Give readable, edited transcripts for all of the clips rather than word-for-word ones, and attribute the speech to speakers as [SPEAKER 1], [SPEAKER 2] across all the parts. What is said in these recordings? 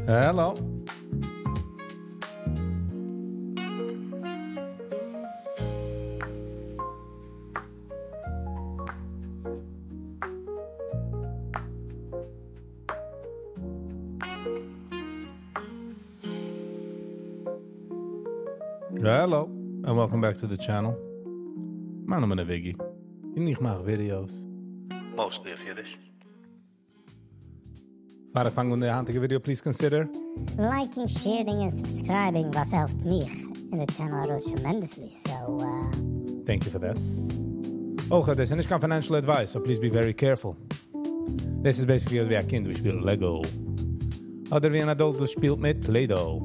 [SPEAKER 1] Hello. Hello, and welcome back to the channel. מיין נאמען איז Viggy. און איך מאך videos. Mostly אויף אידיש. פאר איך פאנג אן די היינטיגע video, please consider.
[SPEAKER 2] Liking, sharing און subscribing וואס העלפט מיך און די channel ארויס tremendously, so.
[SPEAKER 1] Thank you for that. אויך, דאס איז נישט קיין financial advice, so please be very careful. דאס איז basically ווי א קינד וואס שפילט Lego. אדער ווי אן adult וואס שפילט מיט Play-Doh.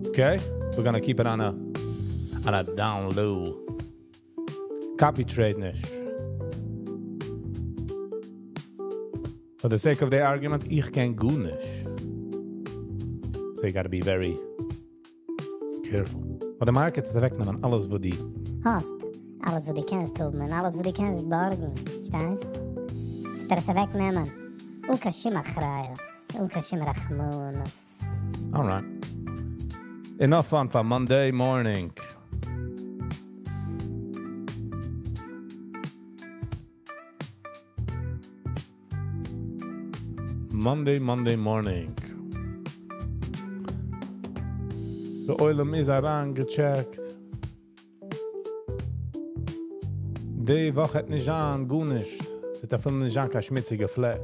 [SPEAKER 1] Okay? We're gonna keep it on a down low. Copy trade נישט. For the sake of the argument, איך קען גארנישט. So you gotta be very careful. ווייל די market וועט אוועקנעמען אלעס וואס דו
[SPEAKER 2] האסט. אלעס וואס דו קענסט האבן און אלעס וואס דו קענסט בארגן. פארשטייסט? ס'וועט עס אוועקנעמען. אן קיין שום אחריות. אן קיין שום רחמנות.
[SPEAKER 1] Alright. Enough fun for Monday morning. Monday, Monday morning. די עולם איז אריינגע check ט. די וואך האט נישט זיין גארנישט. ס'וועט אפילו נישט זיין קיין שמוציגע פלעק.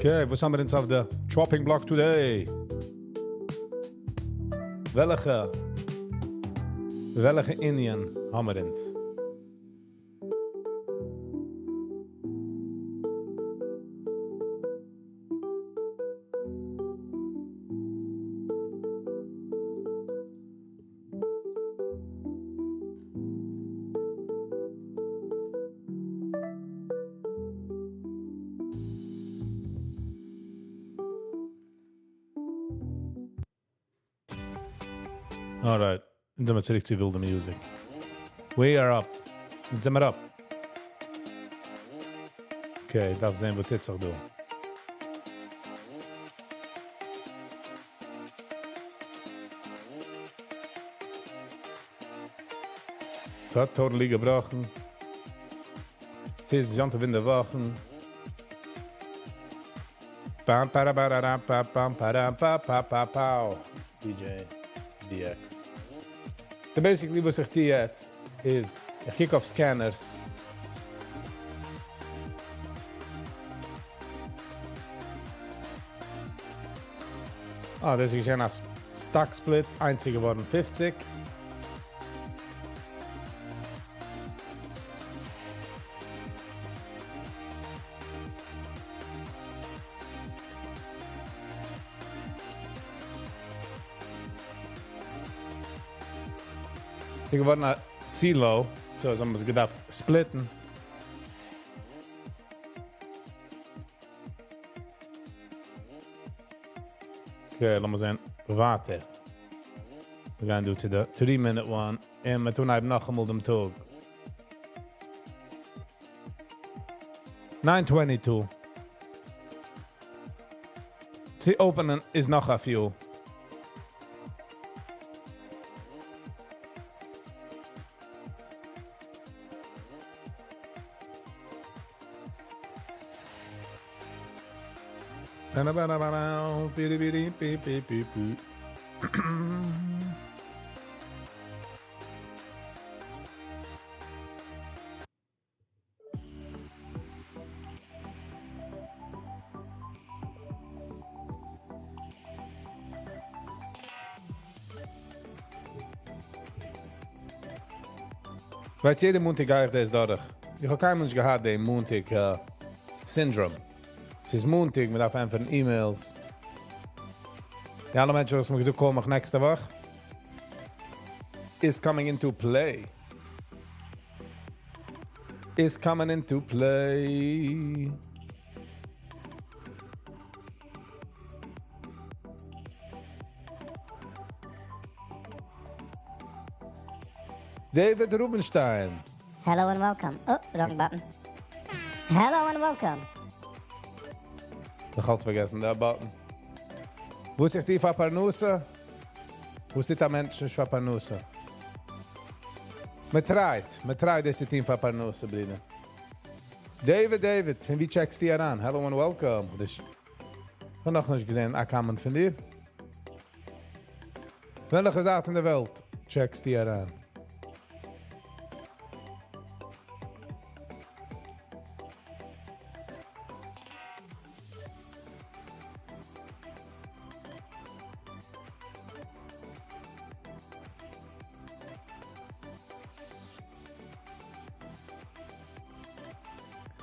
[SPEAKER 1] Okay, וואס האבן מיר אונז אויף די chopping block today? וועלכע ענין האבן מיר אונז? Alright, אונז זעמיר צוריק צו ווילדע music. We are up. אונז זעמיר up. Okay, דארף זען, וואס טוט זיך דא. ס'האט totally געבראכן. ס'איז יום טוב אין די וואכן. פאם פארא בארא פא פאם פארא פא פא פא פאו. DJ DX. So basically וואס איך טוה יעצט איז, איך קוק אויף scanners. אה, דאס איז געשען א stock split, איינס איז געווארן 50. ס'איז געווארן א צו low, so זיי האבן עס געדארפט split ן. Okay, לאמיר זען ווייטער. מיר גייען דא צו די 3-minute one. און מיר טוען הייבן נאכאמאל דעם טאג. 9:22. צו open ען איז נאך א few. ווייסט, יעדע מאנטאג גיי איך דאס דורך. איך האב קיינמאל נישט געהאט דעם מאנטאג syndrome. ס'איז מאנטאג, מען דארף ענטפערן emails. די אלע מענטשן וואס האבן געזאגט, call מיך נעקסטע וואך, is coming into play. Is coming into play. David Rubenstein.
[SPEAKER 2] Hello and welcome. Oh, wrong button. Hello and welcome.
[SPEAKER 1] איך האב פארגעסן, דער button. וואס איך טו פאר פרנסה? וואס טוט א מענטש נישט פאר פרנסה? מען try ט, מען try ט דאס צו טון פאר פרנסה, ברודער. David, David, פון וואו check סטו אריין? Hello and welcome. דאס איך האב נאך נישט געזען א comment פון דיר. פון וועלכע זייט אין דער וועלט check סטו אריין?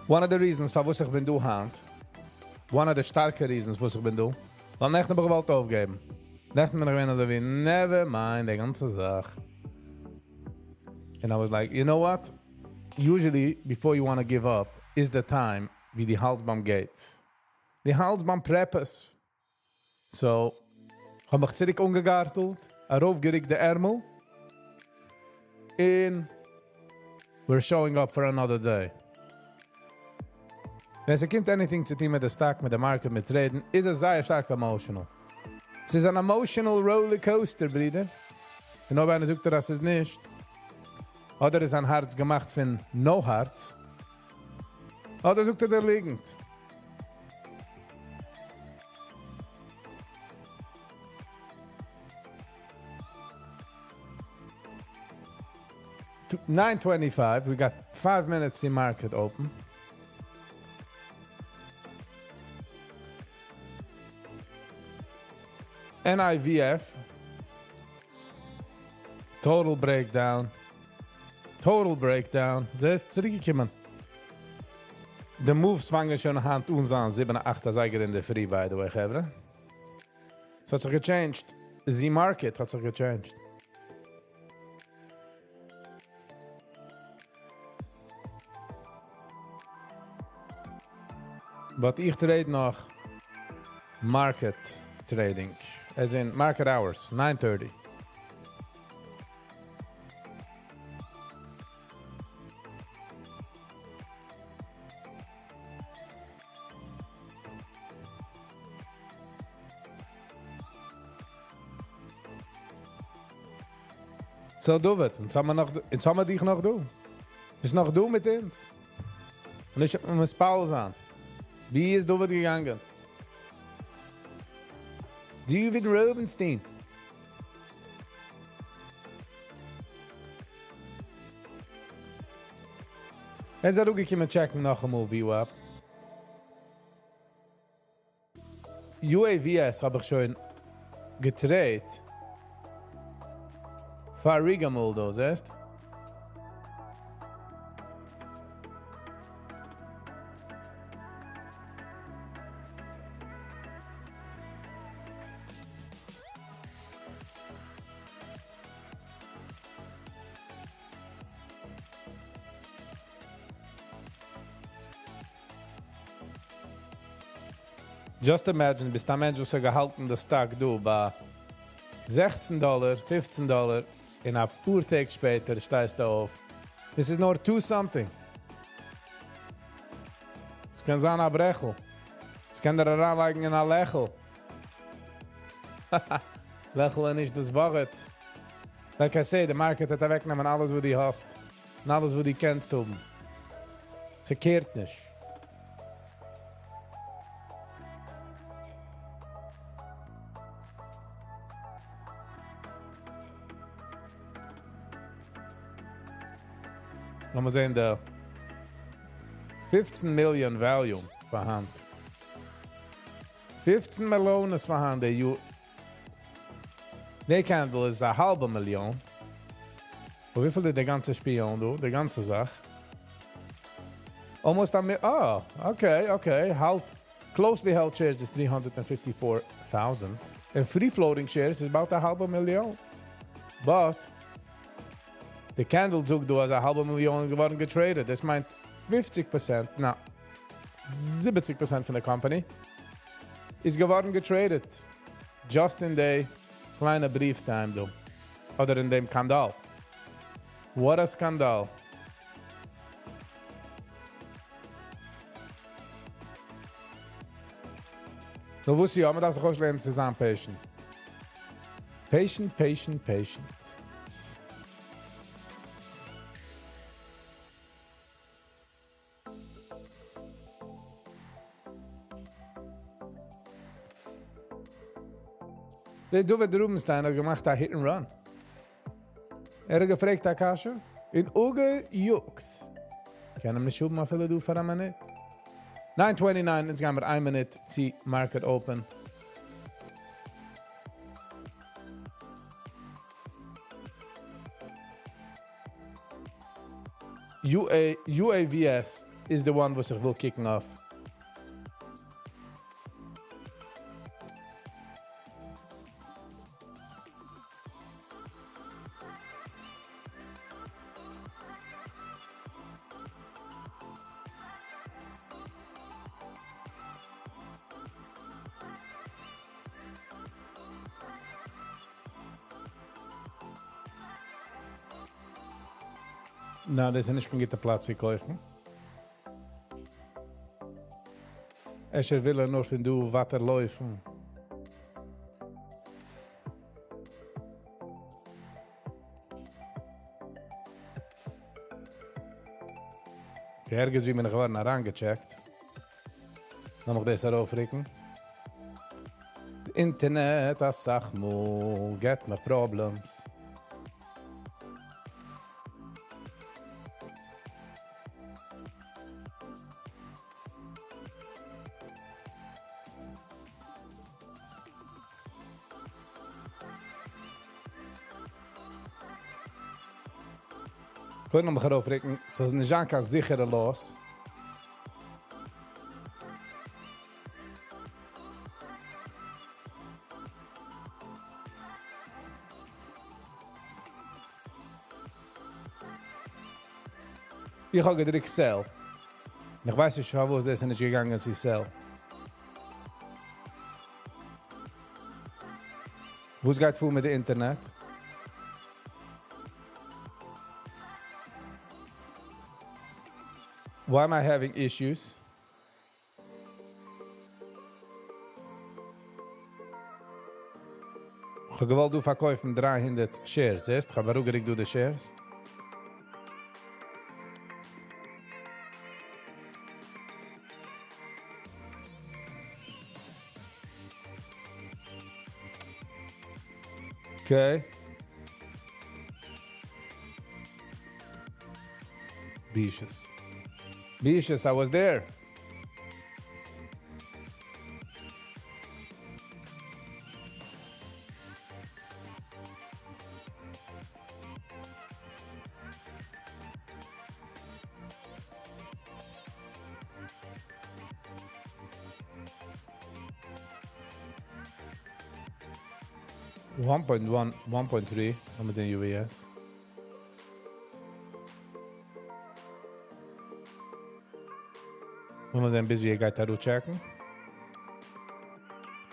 [SPEAKER 1] One of the reasons פארוואס איך בין דא היינט, one of the שטארקע reasons וואס איך בין דא, ווייל נעכטן האב איך געוואלט אויפגעבן. נעכטן בין איך געווען אזוי ווי, never mind, די גאנצע זאך. And I was like, you know what? Usually, before you want to give up, is the time ווי דו האלטסט ביים gate. דו האלטסט ביים precipice. So, האב מיך צוריק אנגעגארטלט, ארויפגערוקט די ערמל, and we're showing up for another day. ווען ס'קומט anything צו טון מיט די stock, מיט די market, מיט trade ן, איז עס זייער שטארק emotional. עס איז אן emotional roller coaster, ברודער. און אויב איינער זאגט, אז עס איז נישט, אדער איז זיין הארץ געמאכט פון no הארץ, אדער זאגט ער דיר ליגנט. 9:25, we got 5 minutes in market open. NIVF, total breakdown, total breakdown. דאס איז צוריקגעקומען. די moves פאנגען שוין היינט אן זיין 7, 8 אזייגער אין דער פרי, by the way, חברה. עס האט זיך גע change ט. The market האט זיך גע change ט. But איך trade נאך market trading, as in market hours, 9:30. So, David, אונז האבן מיר נאך, אונז האבן מיר דיך נאך דא. ביסט נאך דא מיט אונז? און איך מוז פאול זיין. ווי איז David געגאנגען? David Rubenstein. ער איז אראפגעקומען check ן נאכאמאל VWAP. UAVS האב איך שוין גע trade ט. פאריגע מאל דא, זעסט? Just imagine, ביסט א מענטש, וואס האט געהאלטן די stock דא ביי 16 דאלאר, 15 דאלאר, און א פאר טעג שפעטער שטייסטו אויף. דאס איז נאר 2 something. עס קען זיין א ברעכל. עס קען דיר אריינלייגן אין א לעכל. לעכל איז נישט דאס ווארט. Like I say, the market וועט אוועקנעמען אלעס, וואס דו האסט. און אלעס, וואס דו קענסט האבן. עס care ט נישט. לאמיר זען, די 15 million volume פארהאנד. 15 מיליאן איז פארהאנד. די candle איז א האלבע מיליאן. אבער וויפיל איז די גאנצע שפיל דא? די גאנצע זאך? Almost a mi oh, okay. האלט, closely held shares is 354,000. And free floating shares is about א האלבע מיליאן. But the candle זאגט דא אז א האלבע מיליאן געווארן גע trade ט. דאס מיינט 50%, נא, 70% פון די company איז געווארן גע trade ט. Just in the קליינע brief time דא. אדער אין דעם סקאנדאל. What a scandal. נו, וואס יא, מען דארף זיך אויסלערנען צו זיין patient. Patient, patient, patient. דער דוד רובינשטיין האט געמאכט א hit and run. ער האט געפרעגט א קשיא און אפגעיאגט. קען אים נישט האבן אפילו דא פאר א מינוט. 9:29, יעצט גייען מיר איין מינוט צו market open. UA, UAVS is the one וואס איך וויל קוקן אויף. נא, דאס איז נישט קיין גוטע פלאץ צו קויפן. אפשר וויל ער נאר פון דא ווייטער לויפן. ערגעץ ווי בין איך געווארן אריינגעטשעקט. לאמיך דאס ארויפרוקן. אינטערנעט א סאך מאל גיט מיר problems. קודם לאמיך ארויפרוקן, ס'זאל נישט זיין קיין זיכערע loss. איך האב געדריקט sell. איך ווייס נישט, וואס דאס איז נישט געגאנגען צו sell. וואס גייט פאר מיט די אינטערנעט? Why am I having issues? איך האב געוואלט דא פארקויפן 300 shares, זעסט? איך האב אראפגערוקט דא די shares. Okay. בושות. בושות, I was there. 1.1, 1.3, האבן מיר דעם UVS. לאמיר זען, ביז ווי ער גייט אראפטשעקן.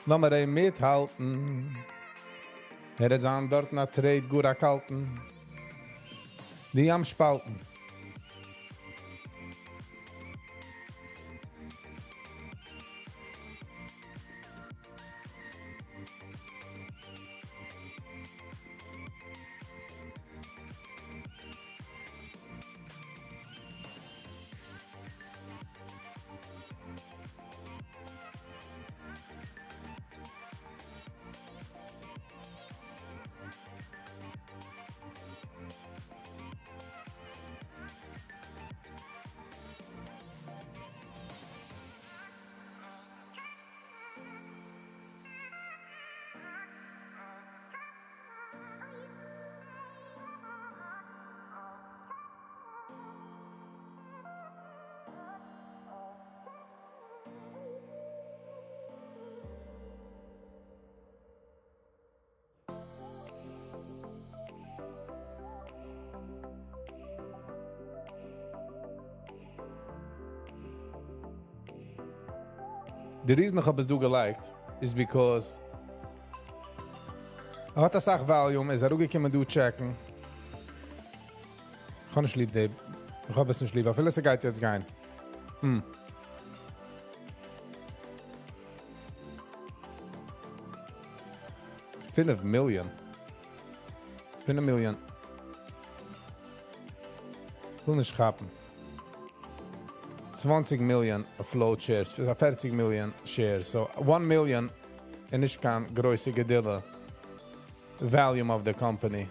[SPEAKER 1] לאמיר אים מיטהאלטן. ער וועט זיין דארט א trade גאר א קאלטן. די ים שפאלטן. The reason איך האב עס דא געלייגט is because ער האט א סאך volume, איז אראפגעקומען דא טשעקן. איך האב נישט ליב די, איך האב עס נישט ליב, אפילו עס גייט יעצט גיין. 5 מיליאן. 5 מיליאן. וויל נישט כאפן. 20 מיליאן float shares, 40 מיליאן shares. So 1 million איז נישט קיין גרויסע גדילה volume of the company.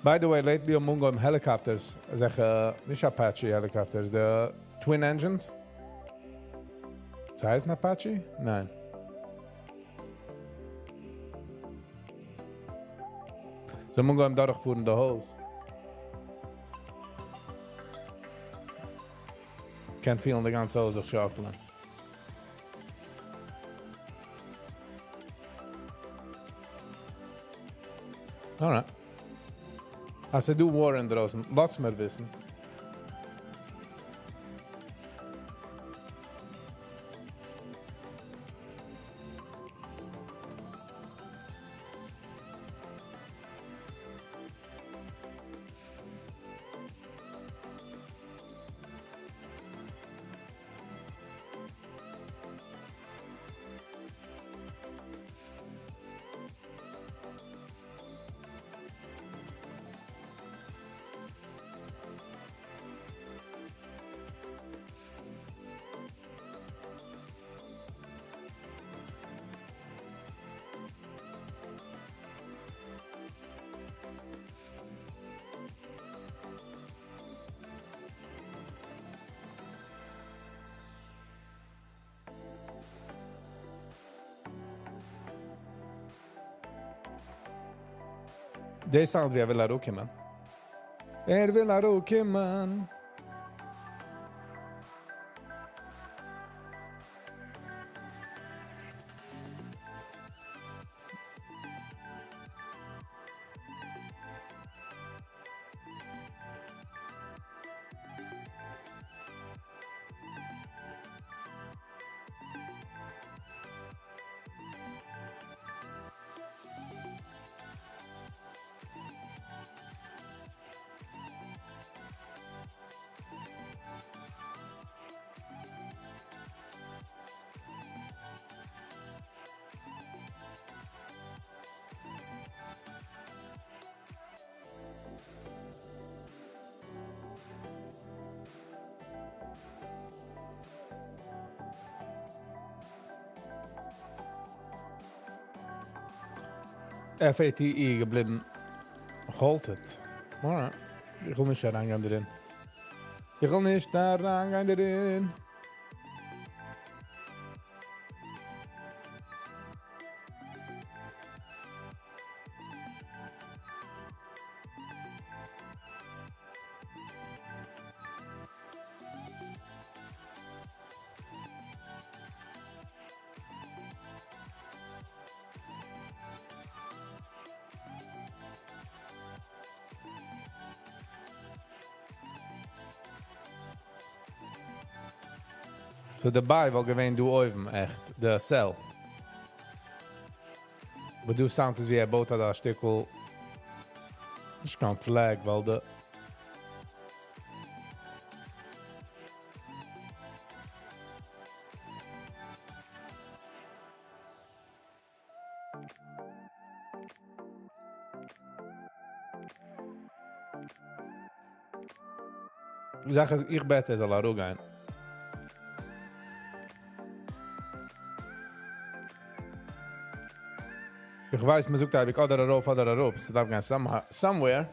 [SPEAKER 1] By the way, lately האבן helicopters, אזעלכע, נישט Apache helicopters, the twin engines. דאס הייסט Apache? ניין. זיי האבן דורכגעפארן די הויז. קען feel ן די גאנצע הויז זיך שאקלען. Alright. אז ס'דא war אינדרויסן, לאז מיר וויסן. דאס sound ווי ער וויל אראפקומען. ער וויל אראפקומען. FATE געבליבן halted. Alright. איך וויל נישט אריינגיין דערין. איך וויל נישט אריינגיין דערין. So the buy וואלט געווען דא אויבן, עכט, the sell. אבער דא sound עס ווי ער בויט דא א שטיקל נישט קיין flag, ווייל די זאך איז, איך בעט ער זאל אראפגיין. איך ווייס, מען זאגט אייביג, אדער ארויף, אדער אראפ. עס דארף גיין somewhere.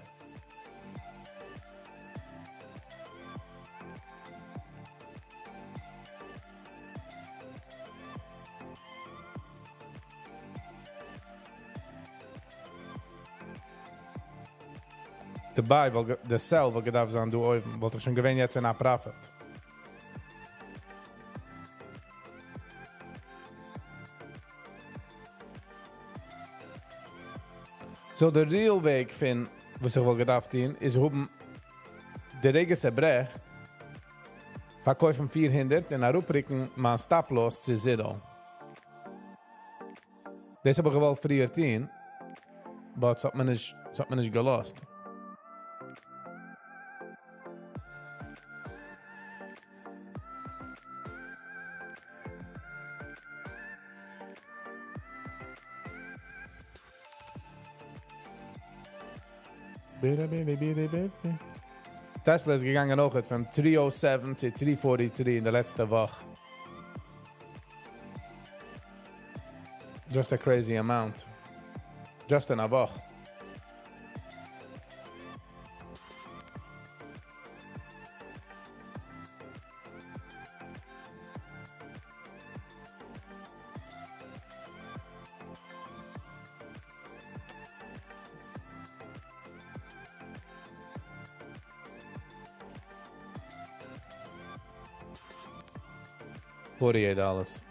[SPEAKER 1] The buy וואלט, the sell וואלט געדארפט זיין דא אויבן, וואלט איך שוין געווען יעצט אין א profit. So the real וועג פון וואס איך וואלט געדארפט טון, איז האבן די רגע ס'ברעכט, פארקויפן 400 און אראפרוקן מיין stop loss צו zero. דאס האב איך געוואלט פריער טון, but עס האט מען נישט געלאזט. Tesla איז געגאנגען אויך פון 307 צו 343 אין די לעצטע וואך. Just a crazy amount. Just אין א וואך. $48.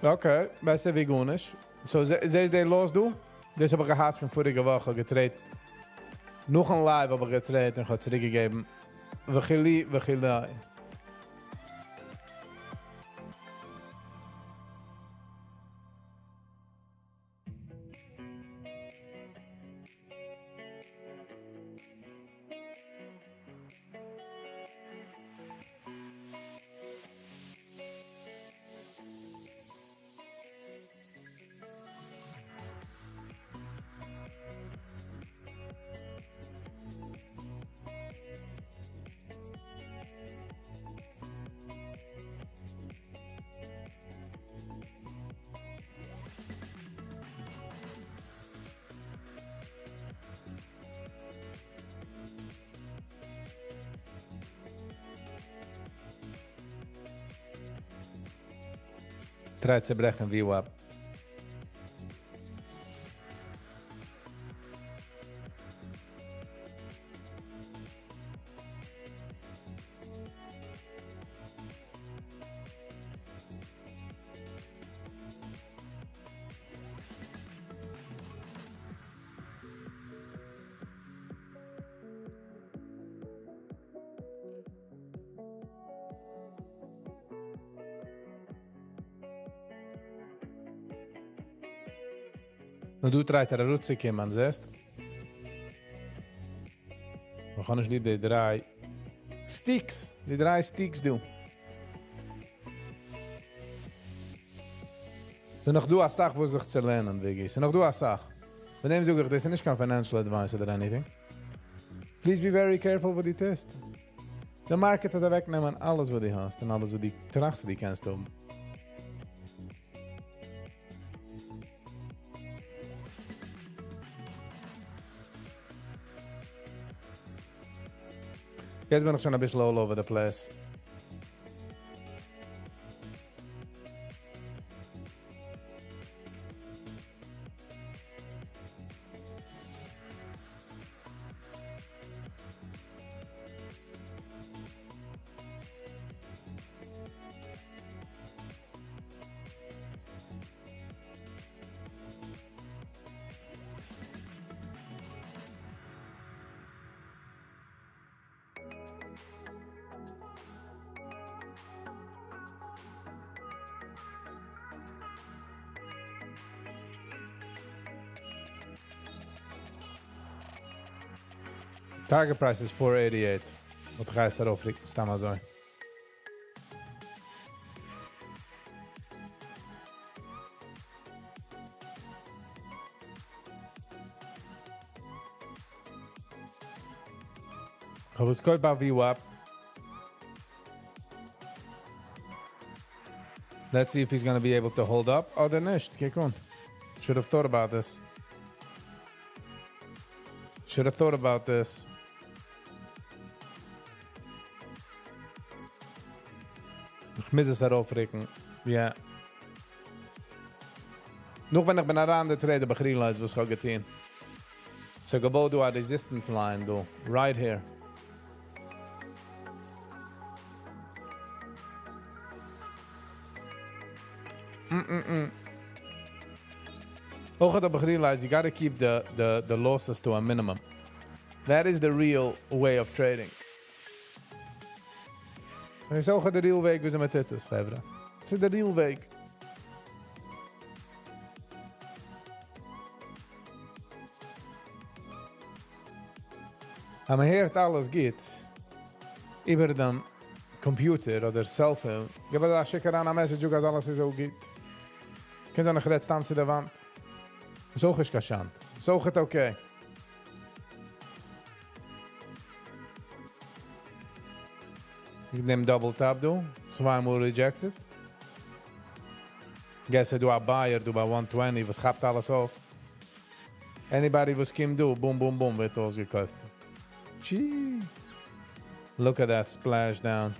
[SPEAKER 1] Okay, בעסער ווי גארנישט. So, זעסט די loss דא? דאס האב איך געהאט פון פאריגע וואך געטרעידט. נאכן live האב איך געטרעידט און איך האב צוריקגעגעבן. וכולי וכולי. Try צו ברעכן VWAP. נאר דא טרייט ער אראפצוקומען, זעסט? מיר האבן נישט ליב די דריי sticks, די דריי sticks דא. ס'איז נאך דא א סאך וואס זיך צו לערנען, וויגי. ס'איז נאך דא א סאך. פון דעם זאג איך, דאס איז נישט קיין financial advice אדער anything. Please be very careful וואס דו טוסט. די market וועט אוועקנעמען אלעס וואס דו האסט און אלעס וואס דו טראכסט דו קענסט האבן. יעצט בין איך שוין א ביסל all over the place. Target price is 488. וואס הייסט ארויף, סתם אזוי. איך האב עס געקויפט ביי VWAP. Let's see if he's going to be able to hold up. אדער נישט. קוק אן. Should have thought about this. Should have thought about this. איך מוז עס ארויפרוקן. Yeah. נאך ווען איך בין אריין די trade, האב איך realized וואס איך האב געטון. So געבויט דא א resistance line דא. Right here. אויך האב איך realized you got to keep the losses to a minimum. That is the real way of trading. דאס איז אויך די real וועג ווי מען טוט עס, חברה. דאס איז די real וועג. אז מען הערט אלעס גוט איבער דעם computer אדער cell phone, גיב א שיק אריין א message, אז אלעס איז אזוי גוט. קען זיין, איך רעד סתם צו דער וואנט. איז אויך נישט קיין שאנד. ס'אויכעט okay. איך נעם double top דא. צוויי מאל rejected. Guess דא א buyer דא ביי 120, וואס כאפט אלעס אויף. Anybody וואס קומט דא, boom, boom, boom, ווערט אויסגעקויפט. Gee. Look at that splash down.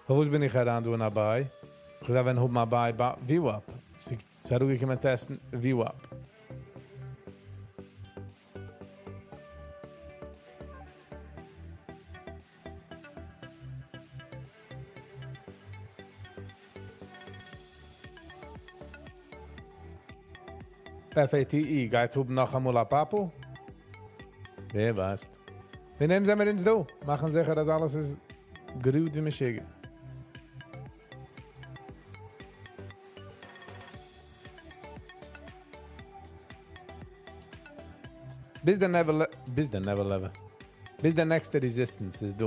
[SPEAKER 1] פארוואס בין איך אריין דא אין א buy? איך דארף ווען האבן א buy ביי VWAP. ס'איז אראפגעקומען test ן VWAP. FATE גייט האבן נאכאמאל א פאפל? ווער ווייסט. מיר נעמען זעמיר אונז דא. מאכן זיכער, אז אלעס איז גראד ווי משוגע. ביז די never, ביז די never level. ביז די next resistance איז דא.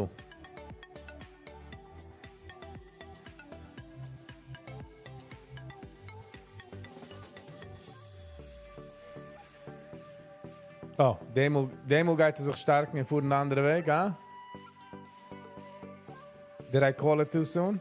[SPEAKER 1] Oh, דעמאלט גייט ער זיך שטארקן און פארן אן אנדערע וועג, huh? Did I call it too soon?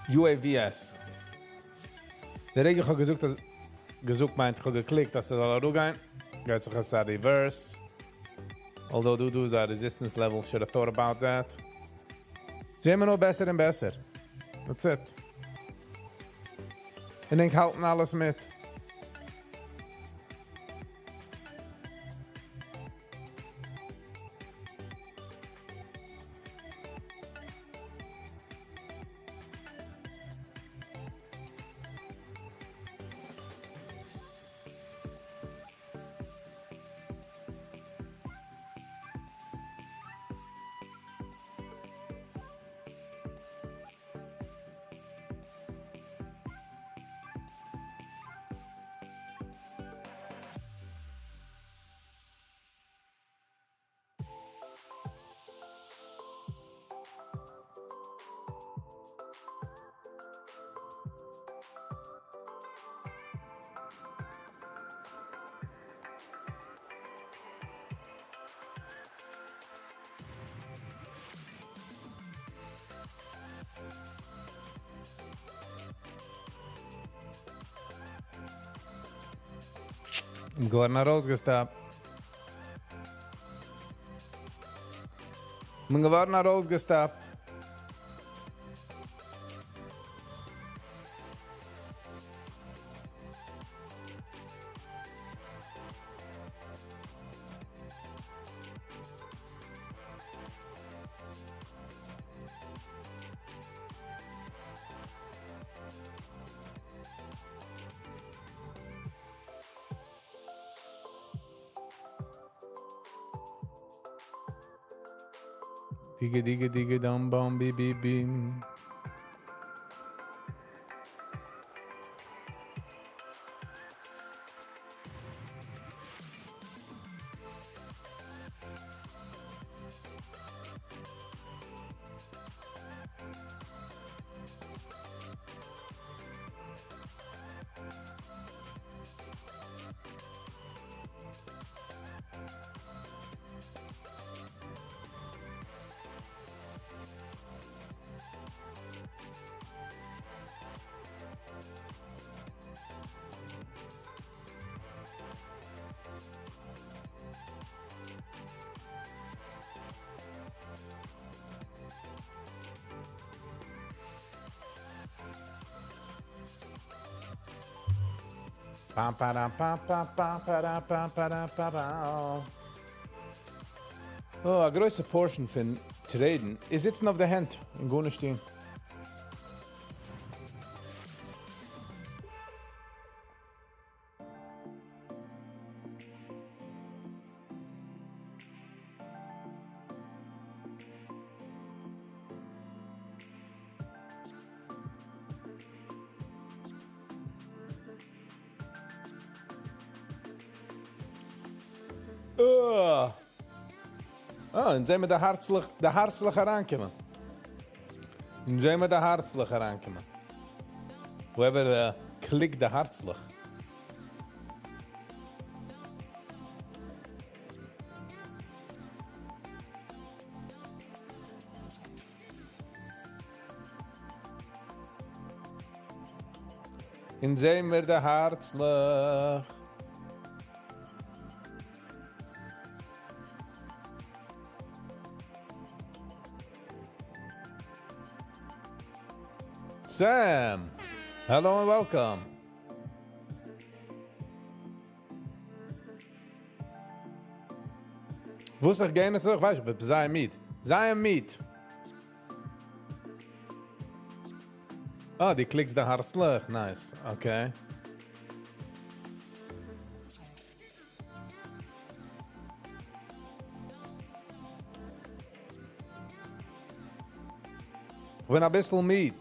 [SPEAKER 1] UAVS. דער רגע איך האב געזאגט, אז געזאגט מיינט, איך האב גע click ט, אז עס זאל אראפגיין. גייט זיך עס א reverse. Although דא דא איז א resistance level, should have thought about that. זעען מיר נאר בעסער און בעסער. That's it. און איך האלטן אלעס מיט. געווארן ארויסגע stop ט. מען געווארן ארויסגע stop ט. דיגע דיגע דיגע דאם באם בי בי בים. Pam, pa, pam, pam, pam, pa, pam, pa, pa, pa. Oh, א גרויסע portion פון trade ן איז זיצן אויף די הענט און גארנישט טון. אה! אה, אונז זעען מיר די הערצלעך, די הערצלעך אריינקומען. אונז זעען מיר די הערצלעך אריינקומען. Whoever clicked די הערצלעך. אונז זעען מיר די הערצלעך. Sam, hello and welcome. וואס איך גיי נישט, איך ווייס, אבער זיי מיד. זיי מיד. אה, דו click סט די הערצלעך. Nice. Okay. איך בין א ביסל מיד.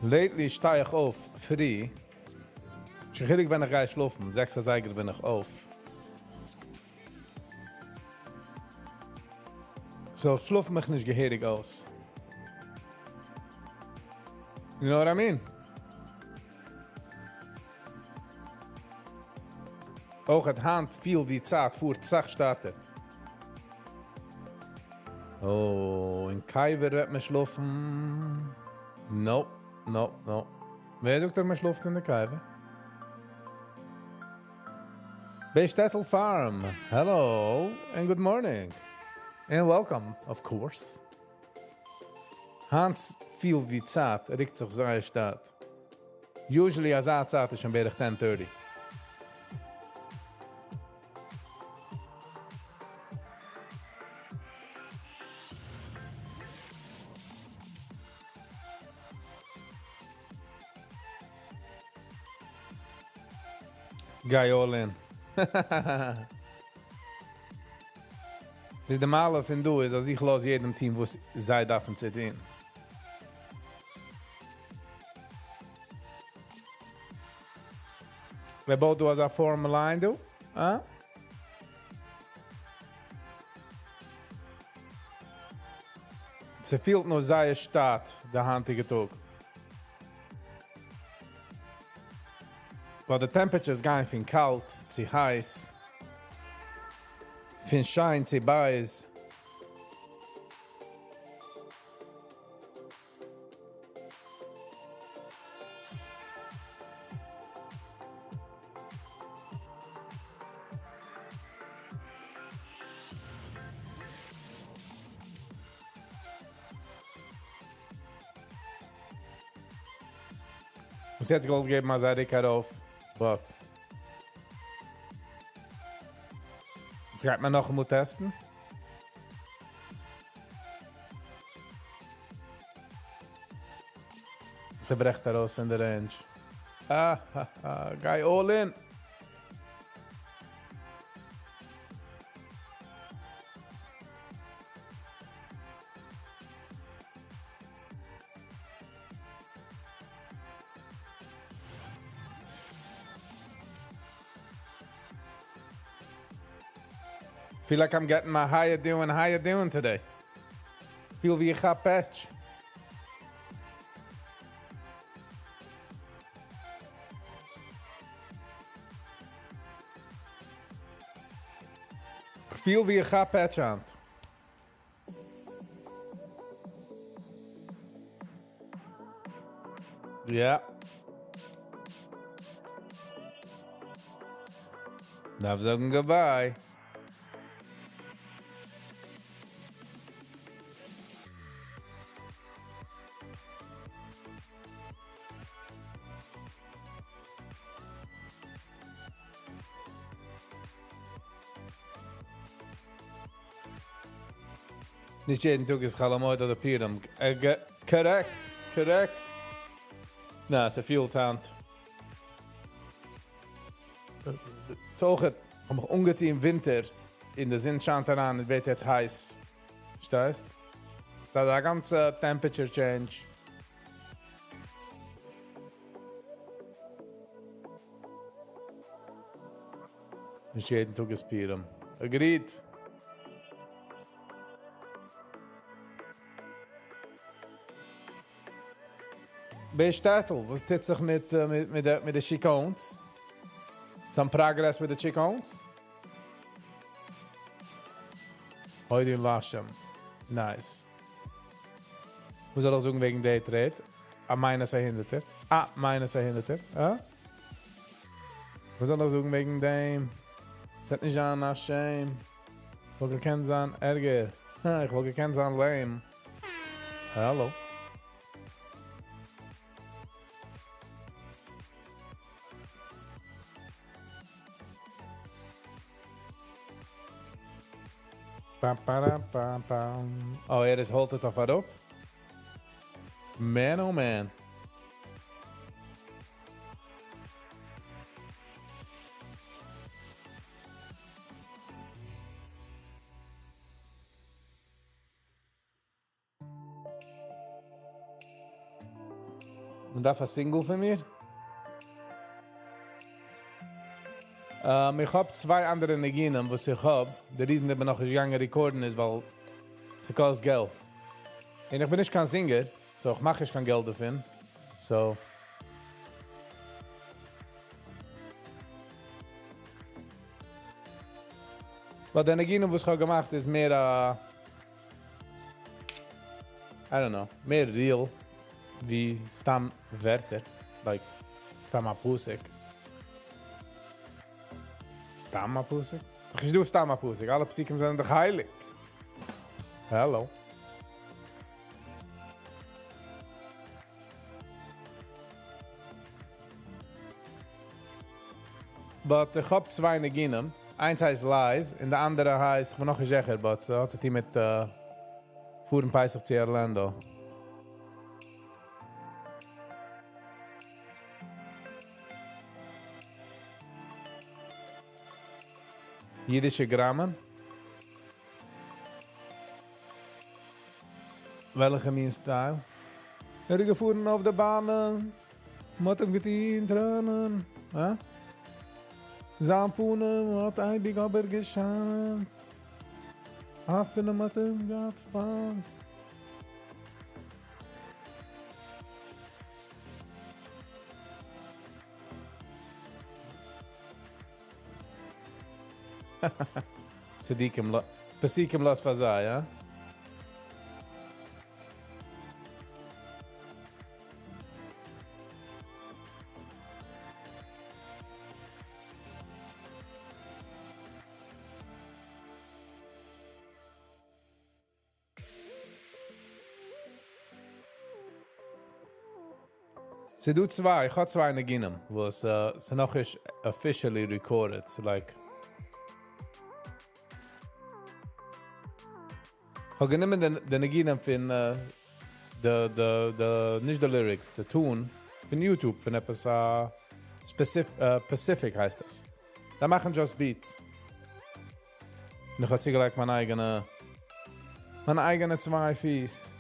[SPEAKER 1] Lately שטיי איך אויף פרי. שוין ווען איך גיי שלאפן, 6 אזייגער בין איך אויף. So, איך שלאף מיך נישט געהעריג אויס. You know what I mean? אויך האט היינט פיל די צייט פארט אסאך שטאטער. Oh, אין קבר וועט מען שלאפן. No, no, no. ווער זאגט אז מען שלאפט אין די קבר? Beistettel Farm. Hello and good morning. And welcome, of course. היינט פיל ווי צייט רוקט זיך זייער שטאט. Usually אזא צייט איז שוין בערך 10:30. גיי all in. די מעלה פון דא איז, אז איך לאז יעדן טון וואס זיי דארפן צו טון. ווער בויט דא אזא form line דא? אה? ס'פילט נאר זייער שטאט, דער היינטיגע טאג. ווייל די temperatures גייען פון קאלט צו הייס, פון שיין צו בייז. ביז יעצט געוואלט געבן אזא ריק ארויף, but עס גייט מען נאכאמאל test ן. ס'ברעכט ארויס פון די range. Ah, ha, ha, גיי all in. Feel like I'm getting my how you doing, how you doing today. פיל ווי איך האב פעטש. פיל ווי איך האב פעטש היינט. Yeah. דארף זאגן goodbye. נישט יעדן טאג איז חול המועד אדער פורים. Correct, correct. נא, ס'פילט היינט. אויך, האב מיך אנגעטון ווינטער און די זון שיינט אריין, עס ווערט יעצט הייס. פארשטייסט? ס'איז א גאנצע temperature change. נישט יעדן טאג איז פורים. Agreed. בשטעטל, וואס טוט זיך מיט, מיט, מיט, די, מיט די שיכונס? Some progress with the שיכונס? הודים להשם. Nice. וואס זאל איך זאגן וועגן די trade? א minus א הונדערטער. א minus א הונדערטער. אה? וואס זאל איך זאגן וועגן דעם? עס וועט נישט זיין א shame. עס וואלט געקענט זיין ערגער. איך וואלט געקענט זיין lame. Hello. Pam, pam, pam, pam. Oh, ער איז halted אויף אראפ. Man, oh man. מען דארף א single פון מיר? איך האב צוויי אנדערע ניגונים, וואס איך האב. די reason איך בין נאך נישט געגאנגען record ן איז, ווייל עס קאסט געלט. און איך בין נישט קיין singer, so איך מאך נישט קיין געלט דערפון. So. But די ניגונים, וואס איך האב געמאכט, איז מער, I don't know, מער real, ווי סתם ווערטער. Like, סתם א פסוק. סתם א פסוק? איך דו סתם א פסוק. אלע פסוקים זענען דאך הייליג. Hello. But איך האב צוויי ניגונים. איינס הייסט Lies, און די אנדערע הייסט, איך בין נאך נישט זיכער, but האט צו טון מיט פארן פסח צו Orlando. אידישע גראמען? וועלכע מין style? ער איז געפארן אויף די באן, מ'האט אים געטון טרענען, הא? זיין פנים האט אייביג אבער געשיינט. אפילו מ'האט אים געהאט פיינט. צדיקים, פסוקים לאז פאר זיי, יא? ס'דא צוויי, איך האב צוויי ניגונים, וואס ס'איז נאך נישט officially recorded, so like איך האב גענומען די ניגונים פון די, נישט די lyrics, די tune פון YouTube, פון עפעס specific הייסט עס. זיי מאכן just beats. און איך האב צוגעלייגט מיינע אייגענע צוויי פיס.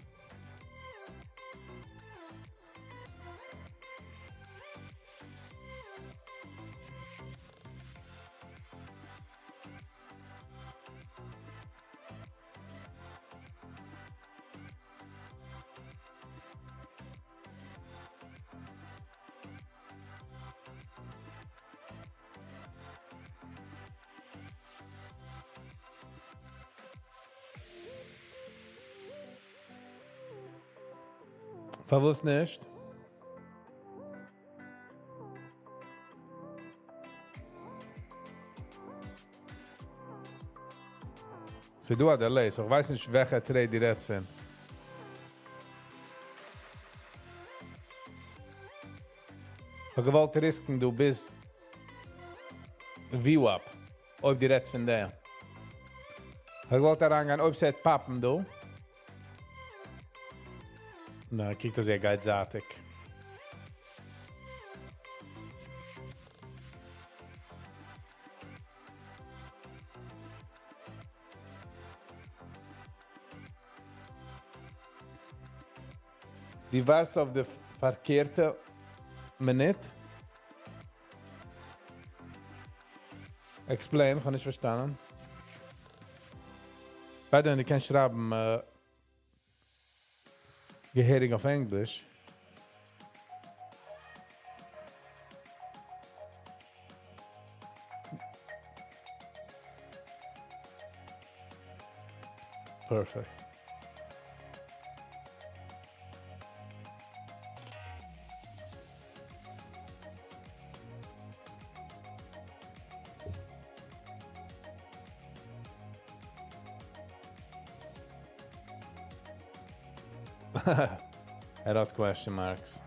[SPEAKER 1] פארוואס נישט? ס'דא א delay, so איך ווייס נישט וועלכע trade דו רעדסט פון. איך האב געוואלט risk ן, דו ביסט VWAP, אויב דו רעדסט פון דעם. איך האב געוואלט אריינגיין, אויב ס'וועט pop ן דא. נא, קוקט אויס, ער גייט זייטיג. דו ווארטסט אויף דיפארקערטע מינוט? Explain, איך האב נישט פארשטאנען. By the way, דו קענסט שרייבן געהעריג אויף ענגליש. Perfect. ער האט question marks.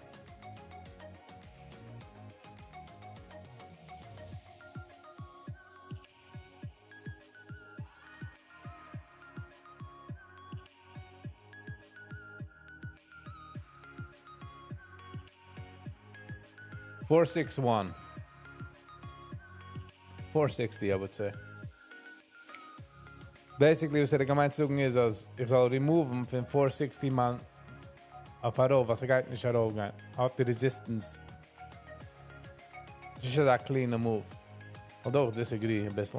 [SPEAKER 1] 461. 460, I would say. Basically, וואס ער געמיינט צו זאגן איז, אז איך זאל remove פון 460 מאן אויף ארויף, וואס ער גייט נישט ארויפגיין. האט די resistance. דאס איז א clean move. Although איך disagree א ביסל.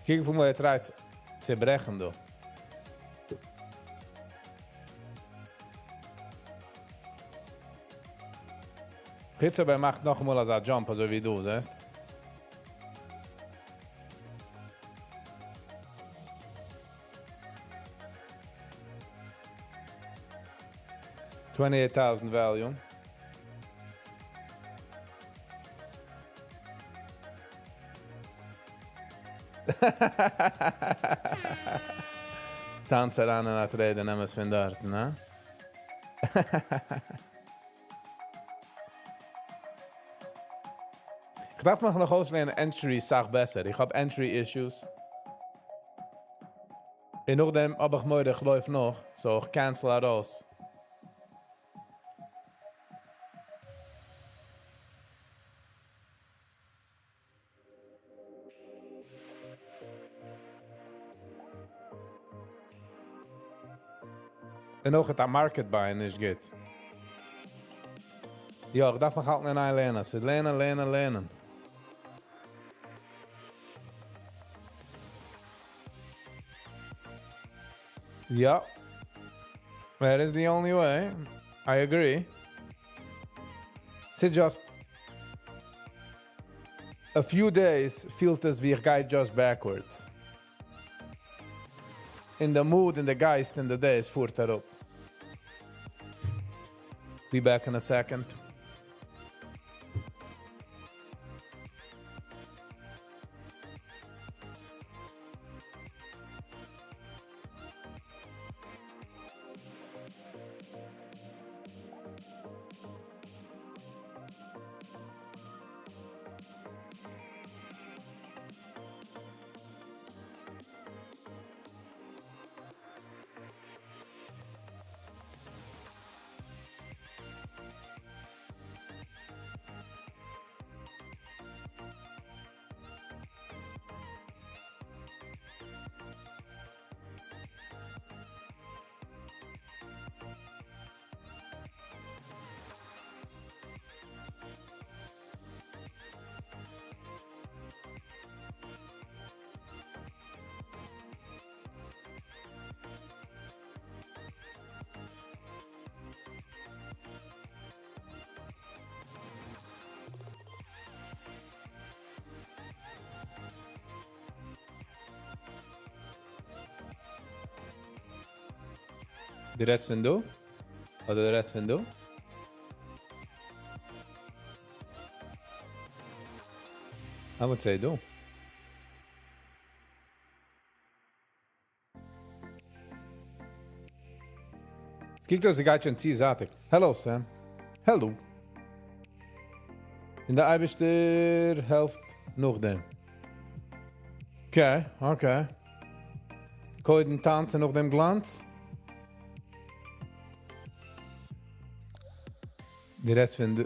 [SPEAKER 1] קוק וואו ער try ט צו ברעכן דא. יעצט אבער ער מאכט נאכאמאל אזא jump, אזוי ווי דו זעסט. 28,000 volume. טאנץ אריין אין א trade, נעם עס פון דארט, נע? איך דארף מיך נאך אויסלערנען entry אסאך בעסער. איך האב entry issues. און נאכדעם האב איך מורא, איך לויף נאך, so איך cancel ארויס. און אויך א market buy נישט גוט. יא, איך דארף מיך האלטן אין איין לערנען. ס'איז לערנען, לערנען, לערנען. Yeah. That is the only way. I agree. It's just a few days פילט עס ווי איך גיי just backwards. In the mood, in the גייסט, in the days פארט אראפ. Be back in a second. דו רעדסט פון דא? אדער דו רעדסט פון דא? I would say דא. עס קוקט אויס, ער גייט שוין צו זייטיג. Hello, Sam. Hello. און דער אייבערשטער העלפט נאכדעם. Okay. קודם טאנץ און נאכדעם גלאנץ. דו רעדסט פון די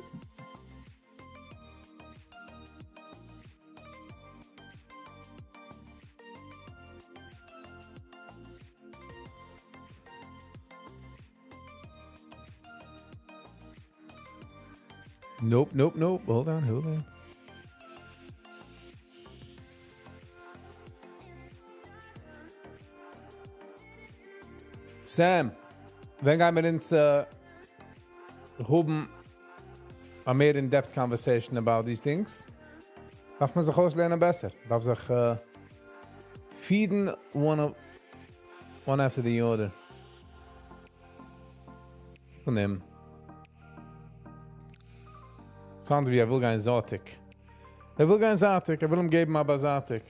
[SPEAKER 1] Nope, nope, nope. Hold on, hold on. Sam, ווען גייען מיר אונז האבן a more in-depth conversation about these things? דארף מען זיך אויסלערנען בעסער. דארף זיך feeden one after the other. פון דעם. Sound ווי ער וויל גיין זייטיג. ער וויל גיין זייטיג, ער וויל אים געבן אבער זייטיג.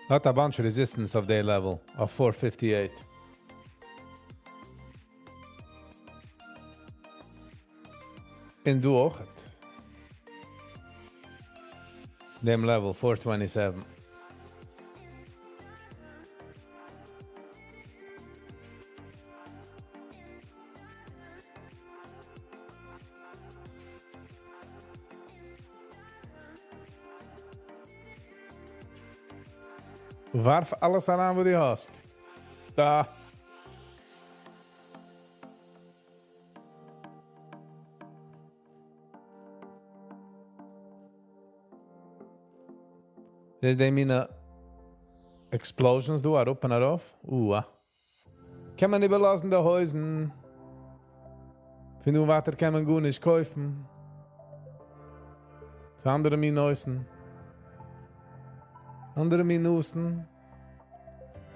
[SPEAKER 1] האט a bunch of resistance אויף די level of 458. און דא אויך. דעם level 427. ווארף אלעס אריין, וואס דו האסט. דא. דאס איז די מינע explosions דא, אראפ און ארויף. אוה. קען מען איבערלאזן די הויזן. פון דא ווייטער קען מען גארנישט קויפן. ס'איז אנדערע מין הויזן. אנדערע מין נוסן.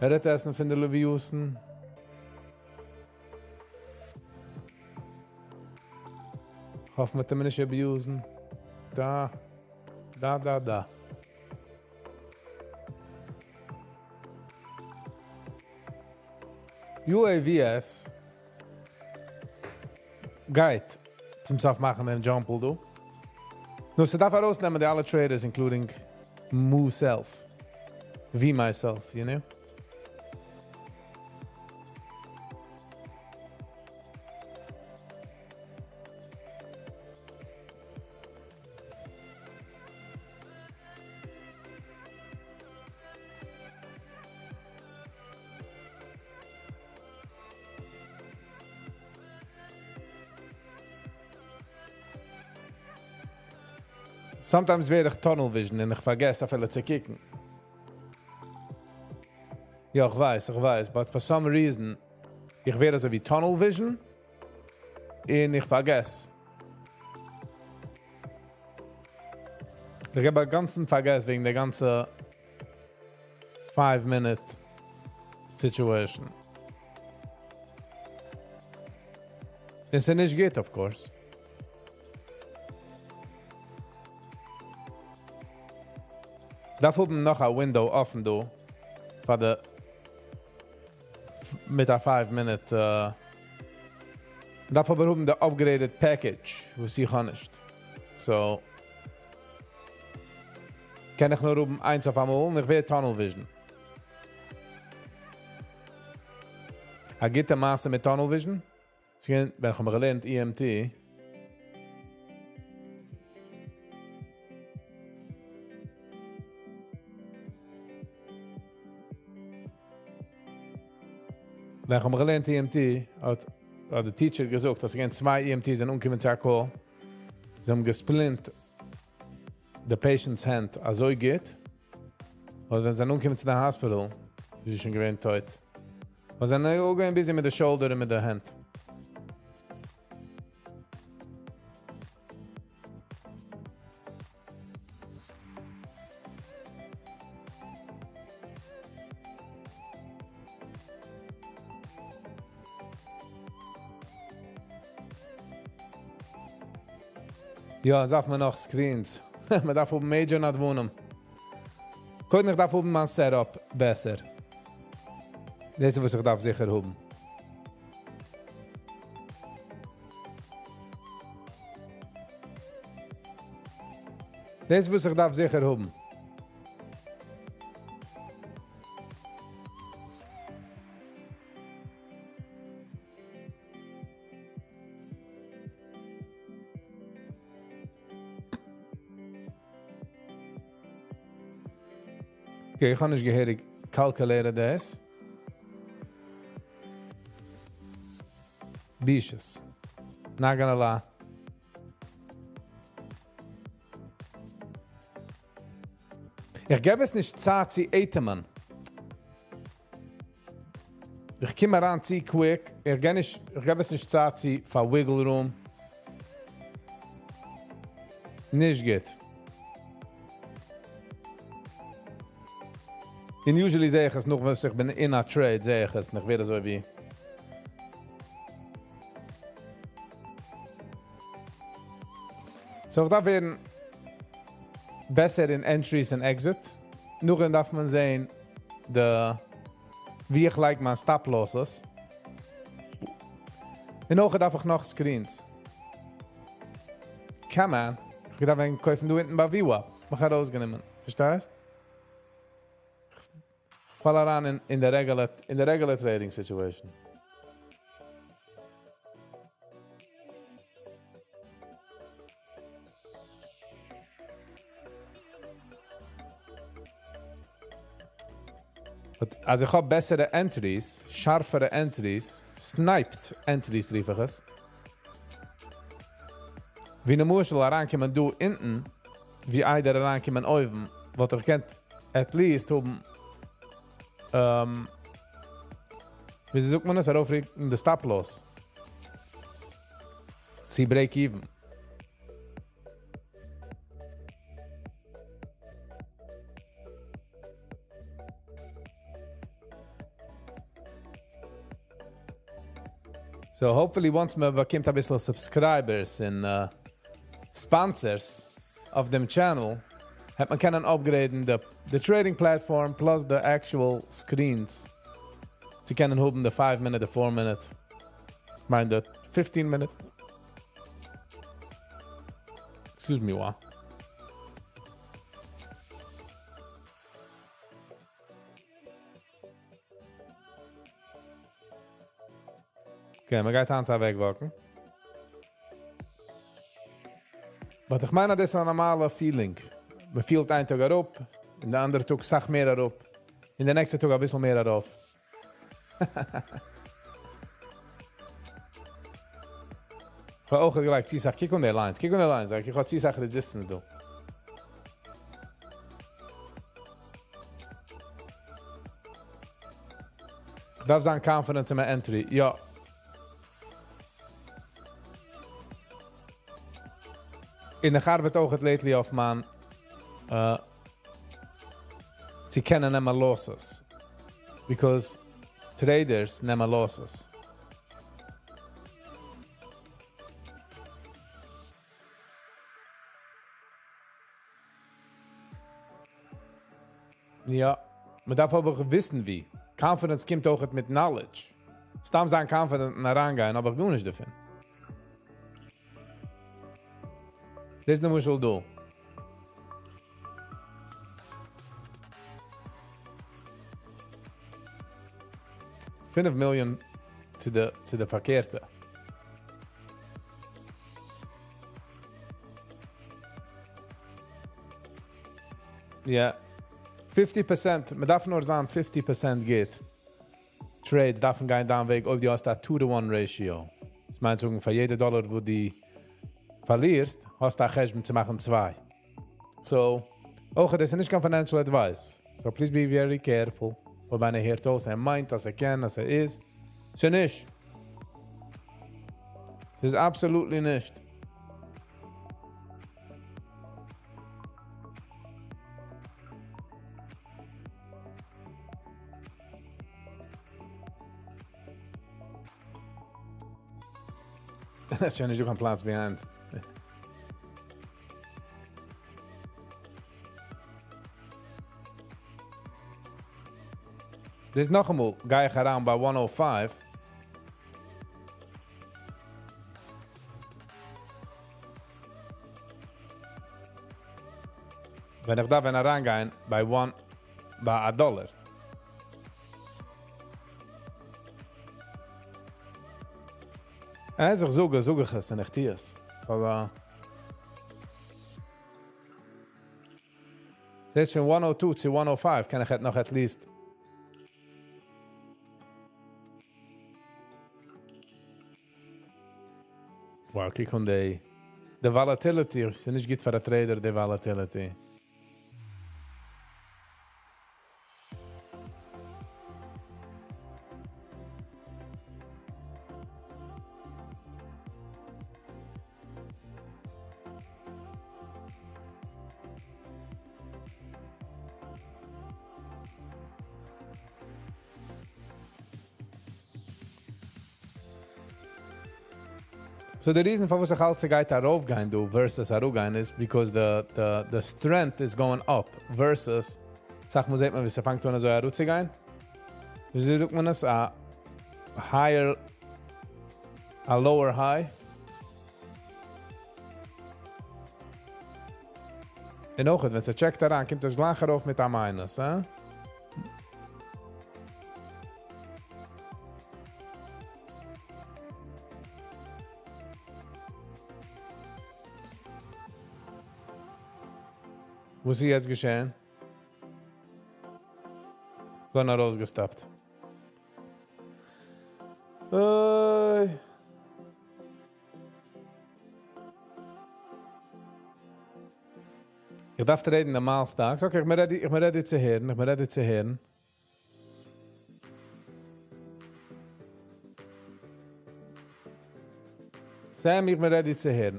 [SPEAKER 1] ער האט עסן פון די לוויוסן. האף מ'וועט אים נישט abusen. דא. דא, דא, דא. UAVS גייט צום סוף מאכן דעם jump דא. נאר ס'דארף ארויסנעמען די אלע traders, including myself. ווי myself, you know? Sometimes ווער איך tunnel vision און איך פארגעס אפילו צו קוקן. יא, איך ווייס, איך ווייס, but for some reason, איך ווער אזוי ווי tunnel vision און איך פארגעס. איך האב א גאנצן פארגעס וועגן דער גאנצע 5-minute situation. דאס איז נישט גוט, of course. דארף האבן נאך א window אפן דא פאר די מיט א 5-minute, דארף אבער האבן די upgraded package, וואס איך האב נישט. So, קען איך נאר האבן איינס אויף אמאל און איך ווער tunnel vision. א גוטע מעשה מיט tunnel vision? ס'געווען, ווען איך האב געלערנט EMT, ווען איך האב געלערנט EMT, האט דער teacher געזאגט, אז ס'געווען צוויי EMTs זענען אנגעקומען צו א call. זיי האבן gesplint the patient's hand אזוי גוט, אבער ווען זיי זענען אנגעקומען צו דער hospital, זי איז שוין געווען טויט. ווייל זיי זענען אויך געווען busy מיט די shoulder און מיט די hand. יא, דארף מען נאך screens. מען דארף האבן major נדבנים. קודם איך דארף האבן מיין setup בעסער. דאס איז וואס איך דארף זיכער האבן. דאס וואס איך דארף זיכער האבן. Okay, איך האב נישט געהעריג calculated דאס. בושות. Not gonna lie. איך געב עס נישט צייט צו אטעמען. איך קום אריין צו quick. איך געב נישט, איך געב עס נישט צייט צו פאר wiggle room. נישט גוט. און usually זע איך עס נאך, ווען איך בין אין א trade, זע איך עס, און איך ווער אזוי ווי. So, איך דארף ווערן בעסער אין entries and exit. נאכדעם דארף מען זען, די, ווי איך לייג מיין stop losses. און אויך דארף איך נאך screens. Come on. איך דארף ווען קויפן דא אונטן ביי VWAP. מיך ארויסגענומען. פארשטייסט? פאל אריין אין די regular trading situation. But אז איך האב בעסערע entries, שארפערע entries, sniped entries רוף איך עס. ווי למשל אריינקומען דא אונטן, ווי איידער אריינקומען אויבן, וואלט איך געקענט at least האבן, ווי זאגט מען עס, ארויפרוקן די stop loss. צו break even. So hopefully once מען באקומט א ביסל subscribers און sponsors אויף דעם channel, וועט מען קענען upgrade ן the trading platform plus the actual screens. צו קענען האבן the 5 minute, the 4 minute, מיין the 15 minute. Excuse me, wow. Okay, מען גייט היינט אוועק walk ן. But איך מיין, דאס איז א נארמאלע feeling. מען פילט איין טאג אראפ, און דער אנדערע טאג א סאך מער אראפ. און דער נעקסטע טאג א ביסל מער ארויף. איך האב אויך גלייך צו סאך, קוק אן די lines, קוק אן די lines, איך האב צו סאך resistance דא. איך דארף זיין confident אין מיין entry, יא. און איך ארבעט אויך lately אויף מיין צו קענען נעמען losses. Because traders נעמען losses. יא, מען דארף אבער וויסן ווי. Confidence קומט אויך מיט knowledge. סתם זיין confident און אריינגיין, אבער גארנישט דערפון. דאס איז למשל דא. 5 מיליאן צו די פארקערטע. Yeah. 50%, מען דארף נאר זיין 50% גוט. Trades דארפן גיין דיין וועג, אויב דו האסט א 2 to 1 ratio. דאס מיינט זאגן, פאר יעדע דאלאר, וואו דו פארלירסט, האסטו א חשבון צו מאכן צוויי. So, אויך, דאס איז נישט קיין financial advice. So please be very careful. אויב איינער הערט אויס, ער מיינט, אז ער קען, אז ער איז. ס'איז נישט. ס'איז absolutely נישט. דאס איז שוין נישט דא קיין פלאץ behind. דאס נאכאמאל, גיי איך אריין ביי 105. ווען איך דארף ווען אריינגיין ביי one, ביי א דאלאר. אז איך זאג, זאג איך עס און איך טו עס. So. דאס פון 102 צו 105 קען איך נאך at least. Wow, קוק אן די volatility, ס'איז נישט גוט פאר א trader, די volatility. So the reason פארוואס איך האלט ס'גייט ארויפגיין דא versus אראפגיין is because the strength is going up versus זאג מאל, זעט מען ווי ס'פאנגט אן אזוי אראפצוגיין? ווי זאגט מען עס? A higher, a lower high. און אויך, ווען ס'טשעקט אריין, קומט עס גלייך ארויף מיט א minus, אה? וואס איז יעצט געשען? גאר ארויסגעסטאפט. אוי. איך דארף traden normal stocks. Okay, איך בין ready, איך בין ready צו הערן, איך בין ready צו הערן. Sam, איך בין ready צו הערן.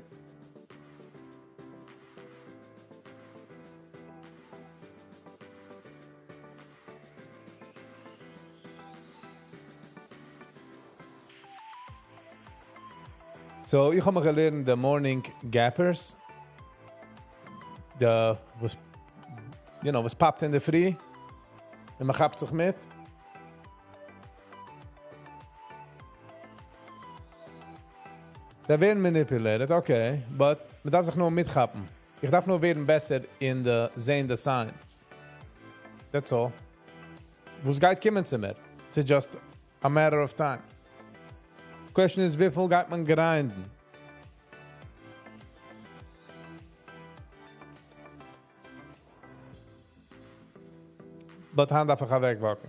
[SPEAKER 1] So, איך האב מיר געלערנט the morning gappers. The, וואס, וואס popped אין דער פרי. און מען כאפט זיך מיט. זיי ווערן manipulated, okay, but מען דארף זיך נאר מיטכאפן. איך דארף נאר ווערן בעסער אין the זען the signs. That's all. וואס גייט קומען צו מיר? It's just a matter of time. Question is, וויפיל גייט מען grindן? But היינט דארף איך אוועקוואקן.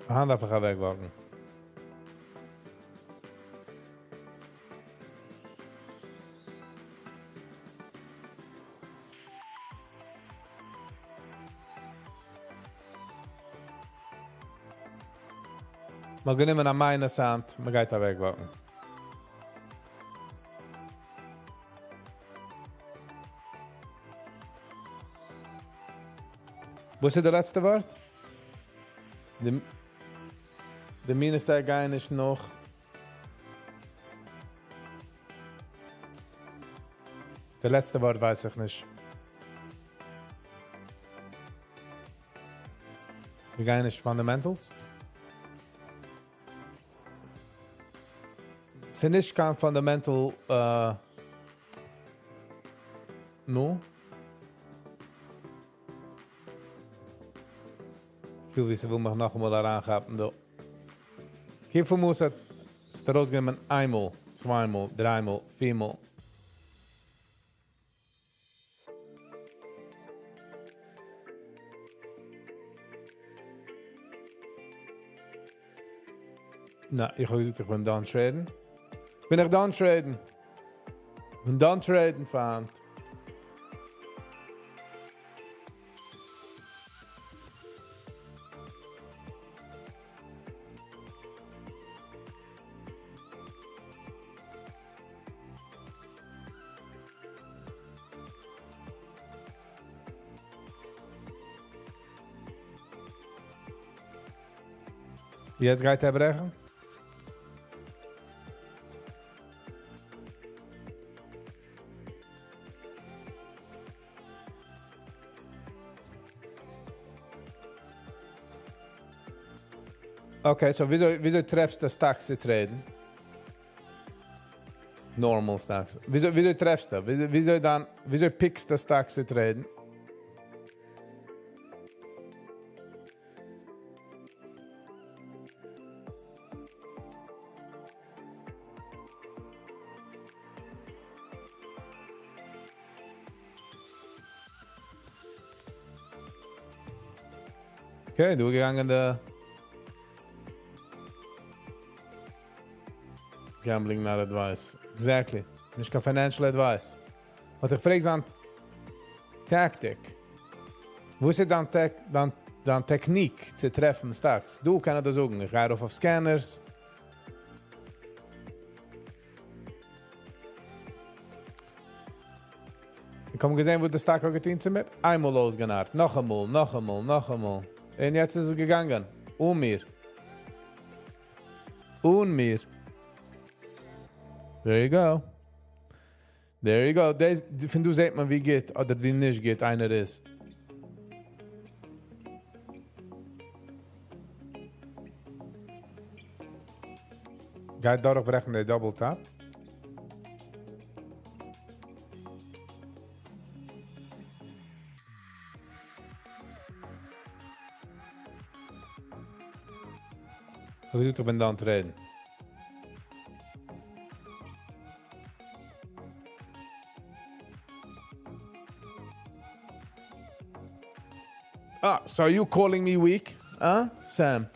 [SPEAKER 1] היינט דארף איך אוועקוואקן. מ'האט גענומען א minus היינט, מ'גייט אוועקוואקן. וואס איז די לעצטע ווארט? די minus גייען נישט נאך. די לעצטע ווארט ווייס איך נישט. מיר גייען נישט fundamentals. ס'איז נישט קיין fundamental, no? פיל ווי ס'וויל מיך נאכאמאל אריינכאפן דא. וויפיל מאל האט עס ארויסגענומען? איינמאל, צוויי מאל, דריי מאל, פיר מאל. נא, איך האב געזאגט, איך בין done traden. בין איך done traden? בין done traden, פריינט. יעצט גייט ער ברעכן? Okay, so וויאזוי טרעפסטו stocks צו traden? Normal stocks. וויאזוי טרעפסטו? וויאזוי pickסטו stocks צו traden? Okay, דא געגאנגען די Gambling not advice. Exactly. נישט קיין financial advice. But איך פרעג זיין tactic. וואס איז דיין, דיין, דיין technique צו טרעפן stocks? דא קען ער דאס זאגן. איך גיי ארויף אויף scanners. איך האב געזען, וואו די stock האט געטון צו מיר. איינמאל אויסגענארט. נאכאמאל, נאכאמאל, נאכאמאל. און יעצט איז עס געגאנגען. אן מיר. אן מיר. There you go. There you go. דאס, פון דא זעט מען, ווי גוט אדער ווי נישט גוט איינער איז. גייט דורכברעכן די double top. איך בין done traden. Ah, so are you calling me weak? Huh, Sam?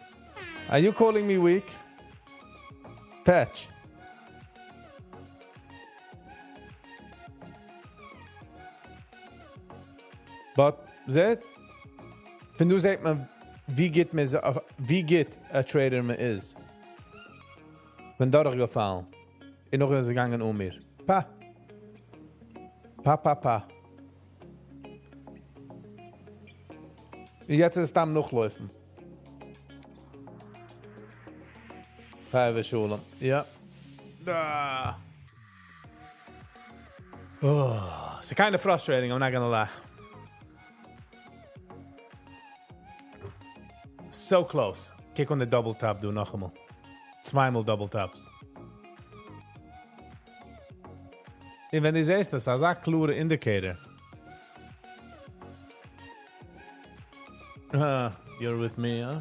[SPEAKER 1] Are you calling me weak? Patch. But, זעט? פון דא זעט מען, ווי גוט, מען, ווי גוט א trader מען איז. בין דורכגעפאלן. און נאך איז עס געגאנגען אן מיר. פא. פא, פא, פא. יעצט איז עס סתם נאכלויפן. חי ושלום. יא. Ah. Oh, it's kind of frustrating, I'm not gonna lie. So close. קוק אן the double top, דא נאכאמאל. צוויי מאל double tops. און ווען דו זעסט דאס, אזא קלארע indicator. You're with me, huh?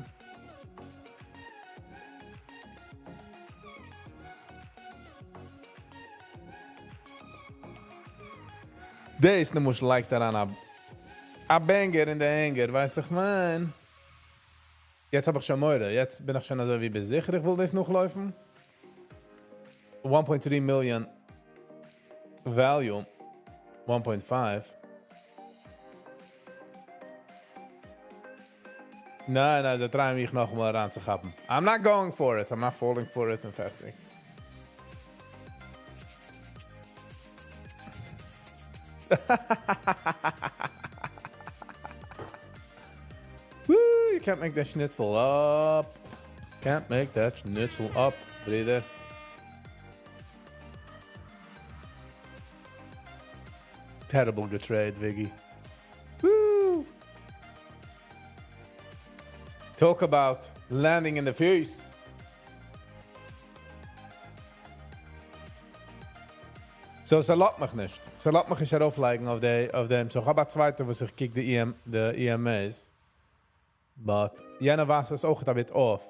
[SPEAKER 1] דאס למשל לייגט אריין א banger אין די hanger, ווייסט איך מיין. יעצט האב איך שוין מורא. יעצט בין איך שוין אזוי ווי זיכער, איך וויל דאס נאכלויפן. 1.3 million value. 1.5. ניין, ניין, זיי try ען מיך נאכאמאל אריינצוכאפן. I'm not going for it. I'm not falling for it און פארטיג. Woo, you can't make that schnitzel up. Can't make that schnitzel up, ברודער. Terrible good trade, Viggy. Woo! Talk about landing in the face. So, ס'לאזט מיך נישט. ס'לאזט מיך נישט ארויפלייגן אויף, די, אויף דעם. So, איך האב א צווייטע, וואס איך קוק די, EM, די EMAs. But יענער ווייזט עס אויך a bit off.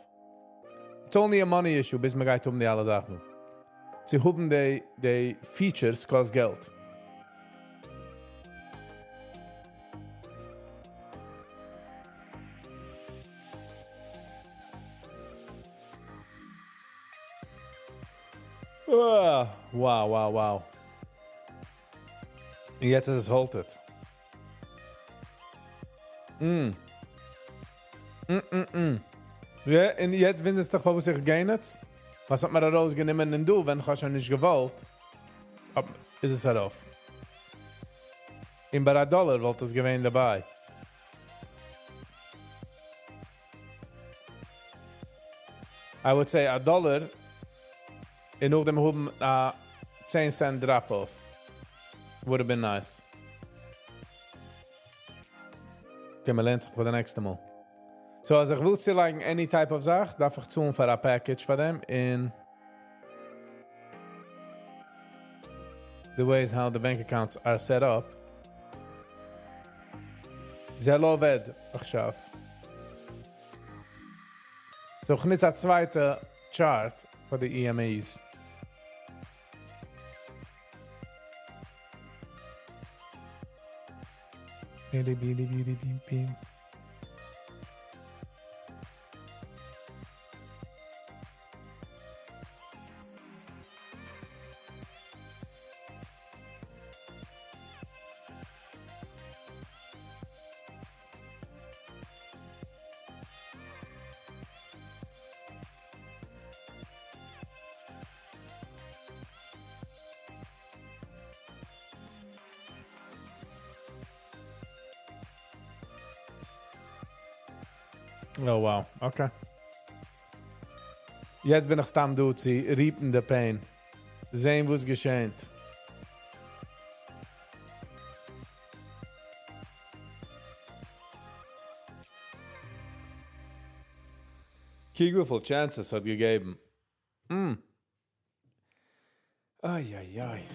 [SPEAKER 1] It's only a money issue, ביז מען גייט האבן די אלע זאכן. צו האבן די, די features קאסט געלט. Ah, wow. יעצט איז עס halted. יא, און יעצט וואונדערסט דיך, פארוואס איך גיי יעצט? וואס האט מען ארויסגענומען און דא, ווען איך האב שוין נישט געוואלט, אפ, איז עס ארויף. און ביי א דאלאר וואלט עס געווען דערביי. I would say א דאלאר און נאכדעם האבן א 10 cent drop off. Would have been nice. Okay, מען לערנט זיך פאר די נעקסטע מאל. So, אז איך וויל צולייגן any type of זאך, דארף איך צאלן פאר א package פאר דעם in the ways how the bank accounts are set up. זה לא עובד עכשיו. So, איך נוץ א צווייטע chart פאר די EMAs. Bidi, bidi, bidi, bim, bim. Oh wow, okay. יעצט בין איך סתם דא צו reap'ן the pain. זען וואס געשעט. קוק וויפיל chances האט געגעבן. איי איי איי.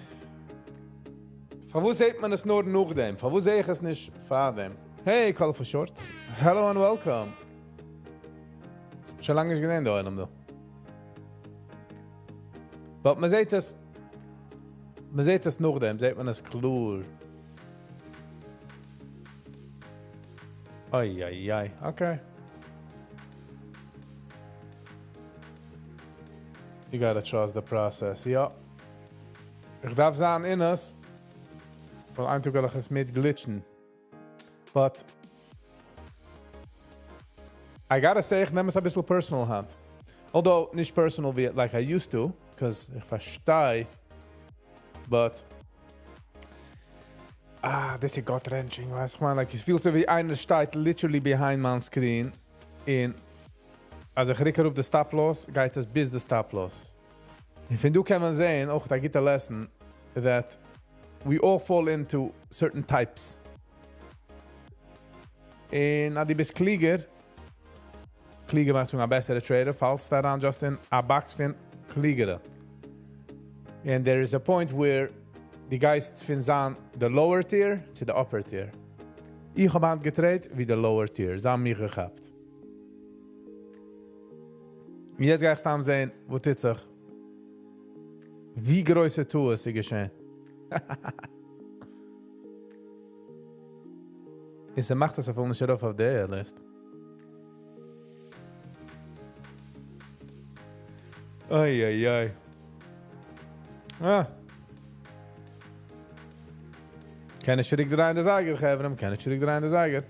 [SPEAKER 1] פארוואס זעט מען עס נאר נאכדעם? פארוואס זע איך עס נישט פארדעם? Hey, Colorful Shorts. Hello and welcome. שוין לאנג נישט געזען דא איינעם דא. But מען זעט עס נאכדעם, זעט מען עס קלאר. איי איי איי, okay. You gotta trust the process, יא. איך דארף זיין אין עס, ווייל איין טאג וועל איך עס מיט glitch'ן. But I gotta say, איך נעם עס א ביסל personal היינט. Although, נישט personal ווי like I used to, because איך פארשטיי, but ah, דאס איז gut wrenching, ווייסט, איך מיין, like, עס פילט אזוי ווי איינער שטייט literally behind מיין screen און אז איך רוק אראפ די stop loss, גייט עס ביז די stop loss. איך פינד, דא קען מען זען, אויך א גוטע lesson, that we all fall into certain types. און אז דו ביסט קליגער, קליגער מאכט שוין א בעסערע trader, פאלסטו אריין just אין א box פון קליגערע. And there is a point where דו גייסט פון זיין the lower tier to the upper tier. איך האב היינט getrade'ט ווי the lower tier, זיי האבן מיך געכאפט. און יעצט גיי איך סתם זען, וואס טוט זיך. ווי גרויסע טעות איז געשען. און ס'מאכט עס אפילו נישט ארויף אויף דער list. איי, איי, איי. Ah. קען איך צוריק דרייען די זייגער, חברה? קען איך צוריק דרייען די זייגער?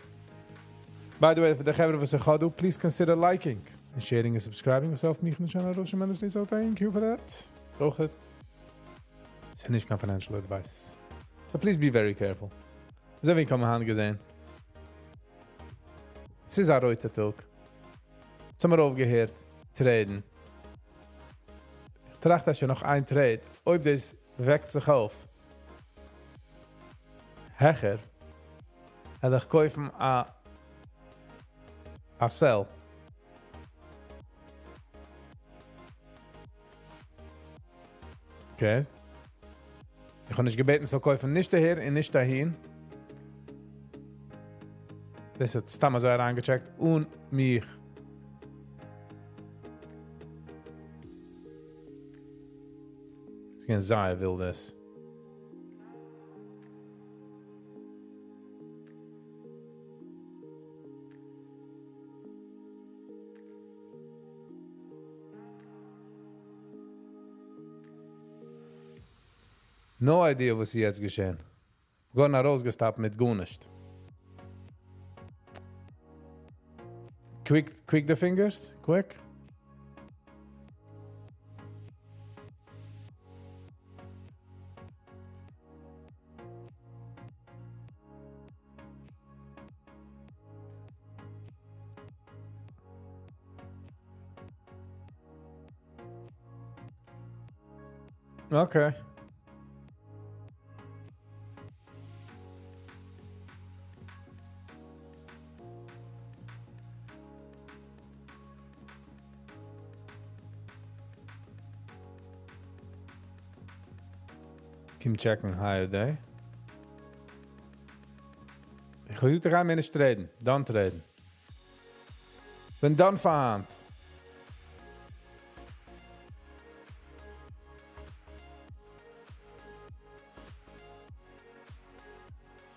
[SPEAKER 1] By the way, פאר די חברה וואס איך האב דא, please consider liking and sharing and subscribing yourself. מיך נישט אן tremendously, so thank you for that. אויך ס'איז נישט קיין financial advice. So please be very careful. אזוי ווי איך האב היינט געזען. עס איז א רויטע טאג. יעצט האבן מיר אויפגעהערט trade'ן. איך טראכט, אז שוין נאך איין trade, אויב דאס וועקט זיך אויף. העכער, וועל איך קויפן א sell. Okay. איך האב נישט געבעטן, זאל קויפן נישט אהער און נישט אהין. דאס האט סתם אזוי אריינגעטשעקט אן מיך. עס קען זיין, וויל דאס. No idea וואס איז יעצט געשען. גארנישט ארויסגעסטאפט מיט גארנישט. Quick, quick the fingers, quick. Okay. קום check'ן higher day. איך וויל דיר מער נישט trade'ן. Done trade'ן. בין done פאר היינט.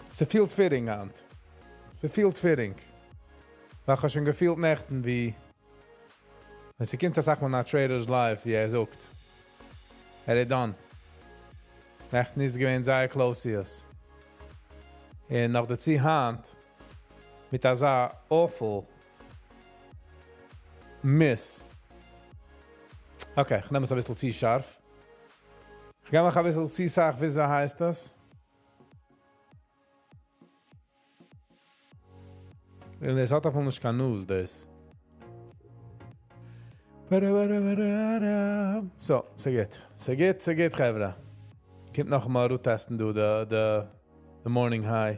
[SPEAKER 1] ס'פילט fitting היינט. ס'פילט fitting. ווייל איך האב שוין געפילט נעכטן ווי ווען ס'קומט א זאך מיט א trader's life, ווי ער זאגט. ער איז done. נעכטן איז געווען זייער close יעס. און נאך דערצו היינט מיט אזא awful miss. Okay, איך נעם עס א ביסל צו שארף. איך גיי מאכן א ביסל צו סאך, ווי הייסט דאס? און עס האט אפילו נישט קיין news, דאס. So, ס'גייט. ס'גייט, ס'גייט, חברה. קומט נאכאמאל test ן דא, the morning high.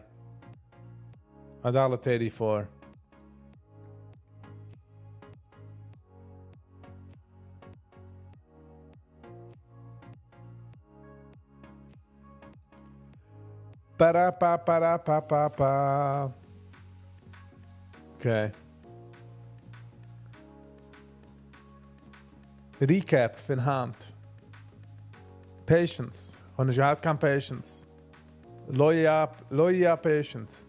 [SPEAKER 1] $1.34. Para pa para pa pa pa. Okay. Recap פון היינט. Patience. און איך האב קיין patience. לא היה patience.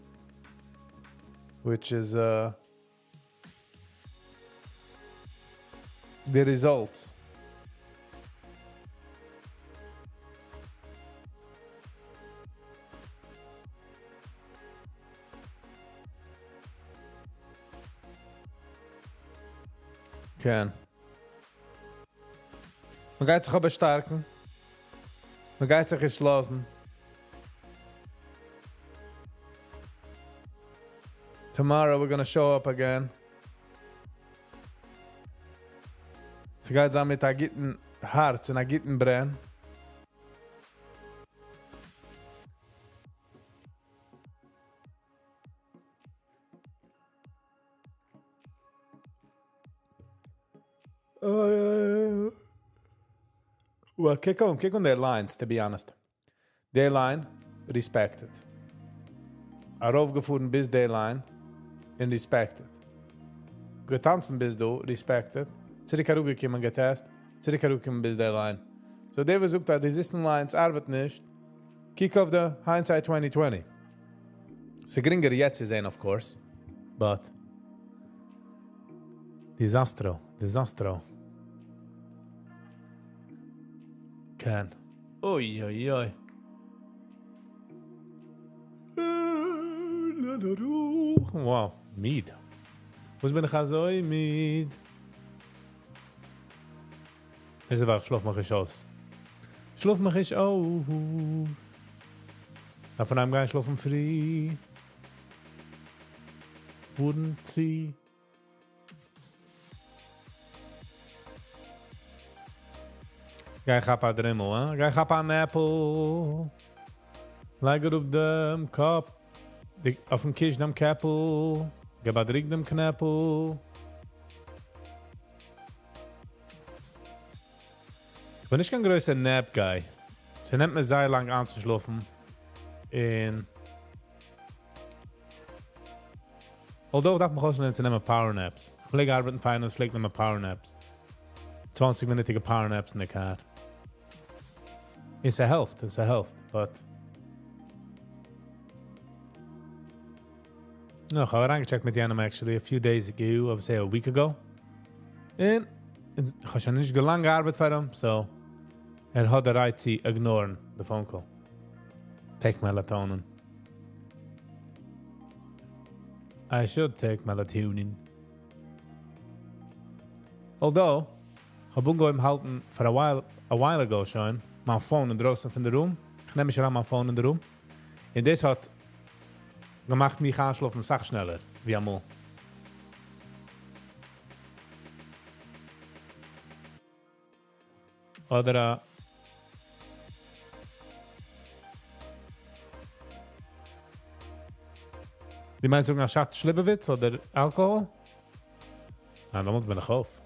[SPEAKER 1] Which is the results. כן. מען גייט זיך אבער שטארקן. מען גייט זיך נישט לאזן. Tomorrow we're gonna show up again. ס'גייט זיין מיט א גוטן הארץ און א גוטן ברען. Oh, well, kick on their lines, to be honest. Their line, respected. ארויפגעפארן ביז their line, און respected. געטאנצן ביז דא, respected. צוריק אראפגעקומען, גע test, צוריק אראפגעקומען ביז their line. So דער וואס זאגט, אז resistance lines ארבעט נישט, קוק אויף די hindsight 2020. ס'איז גרינגער יעצט צו זען, of course, but disastro, disastro. כן. אוי אוי אוי. Wow, מיד. וואס בין איך אזוי מיד? איז אבער, שלאף מיך נישט אויס. שלאף מיך נישט אויס. דארף מען גיין שלאפן פרי. פארן צו. גיי כאפ א דרימל, הא? גיי כאפ א nap ל. לייג אראפ דעם קאפ. די, אויפן קישן דעם קעפל. גיב א דריק דעם קנעפל. איך בין נישט קיין גרויסער nap guy. ס'נעמט מיר זייער לאנג איינצושלאפן. און although דארף מען אויסלערנען צו נעמען power naps. איך פלעג ארבעטן finance, פלעג נעמען power naps. 20-מינוטיגע power naps אין די car. עס העלפט, עס העלפט, but No, איך האב אריינגע check ט מיט יענעם actually a few days ago, I would say a week ago. און איך האב שוין נישט לאנג געארבעט פאר אים, so ער האט the right צו ignore ן the phone call. Take melatonin. I should take melatonin. Although, האב אנגעהויבן האלטן for a while ago שוין, מיין phone אינדרויסן פון די room. איך נעם נישט אריין מיין phone אין די room. און דאס האט געמאכט מיך איינשלאפן אסאך שנעלער, ווי אמאל. אדער, דו מיינסט זאגן א shot שליבאוויץ אדער אלקאהאל? ניין, דעמאלט בין איך אויף.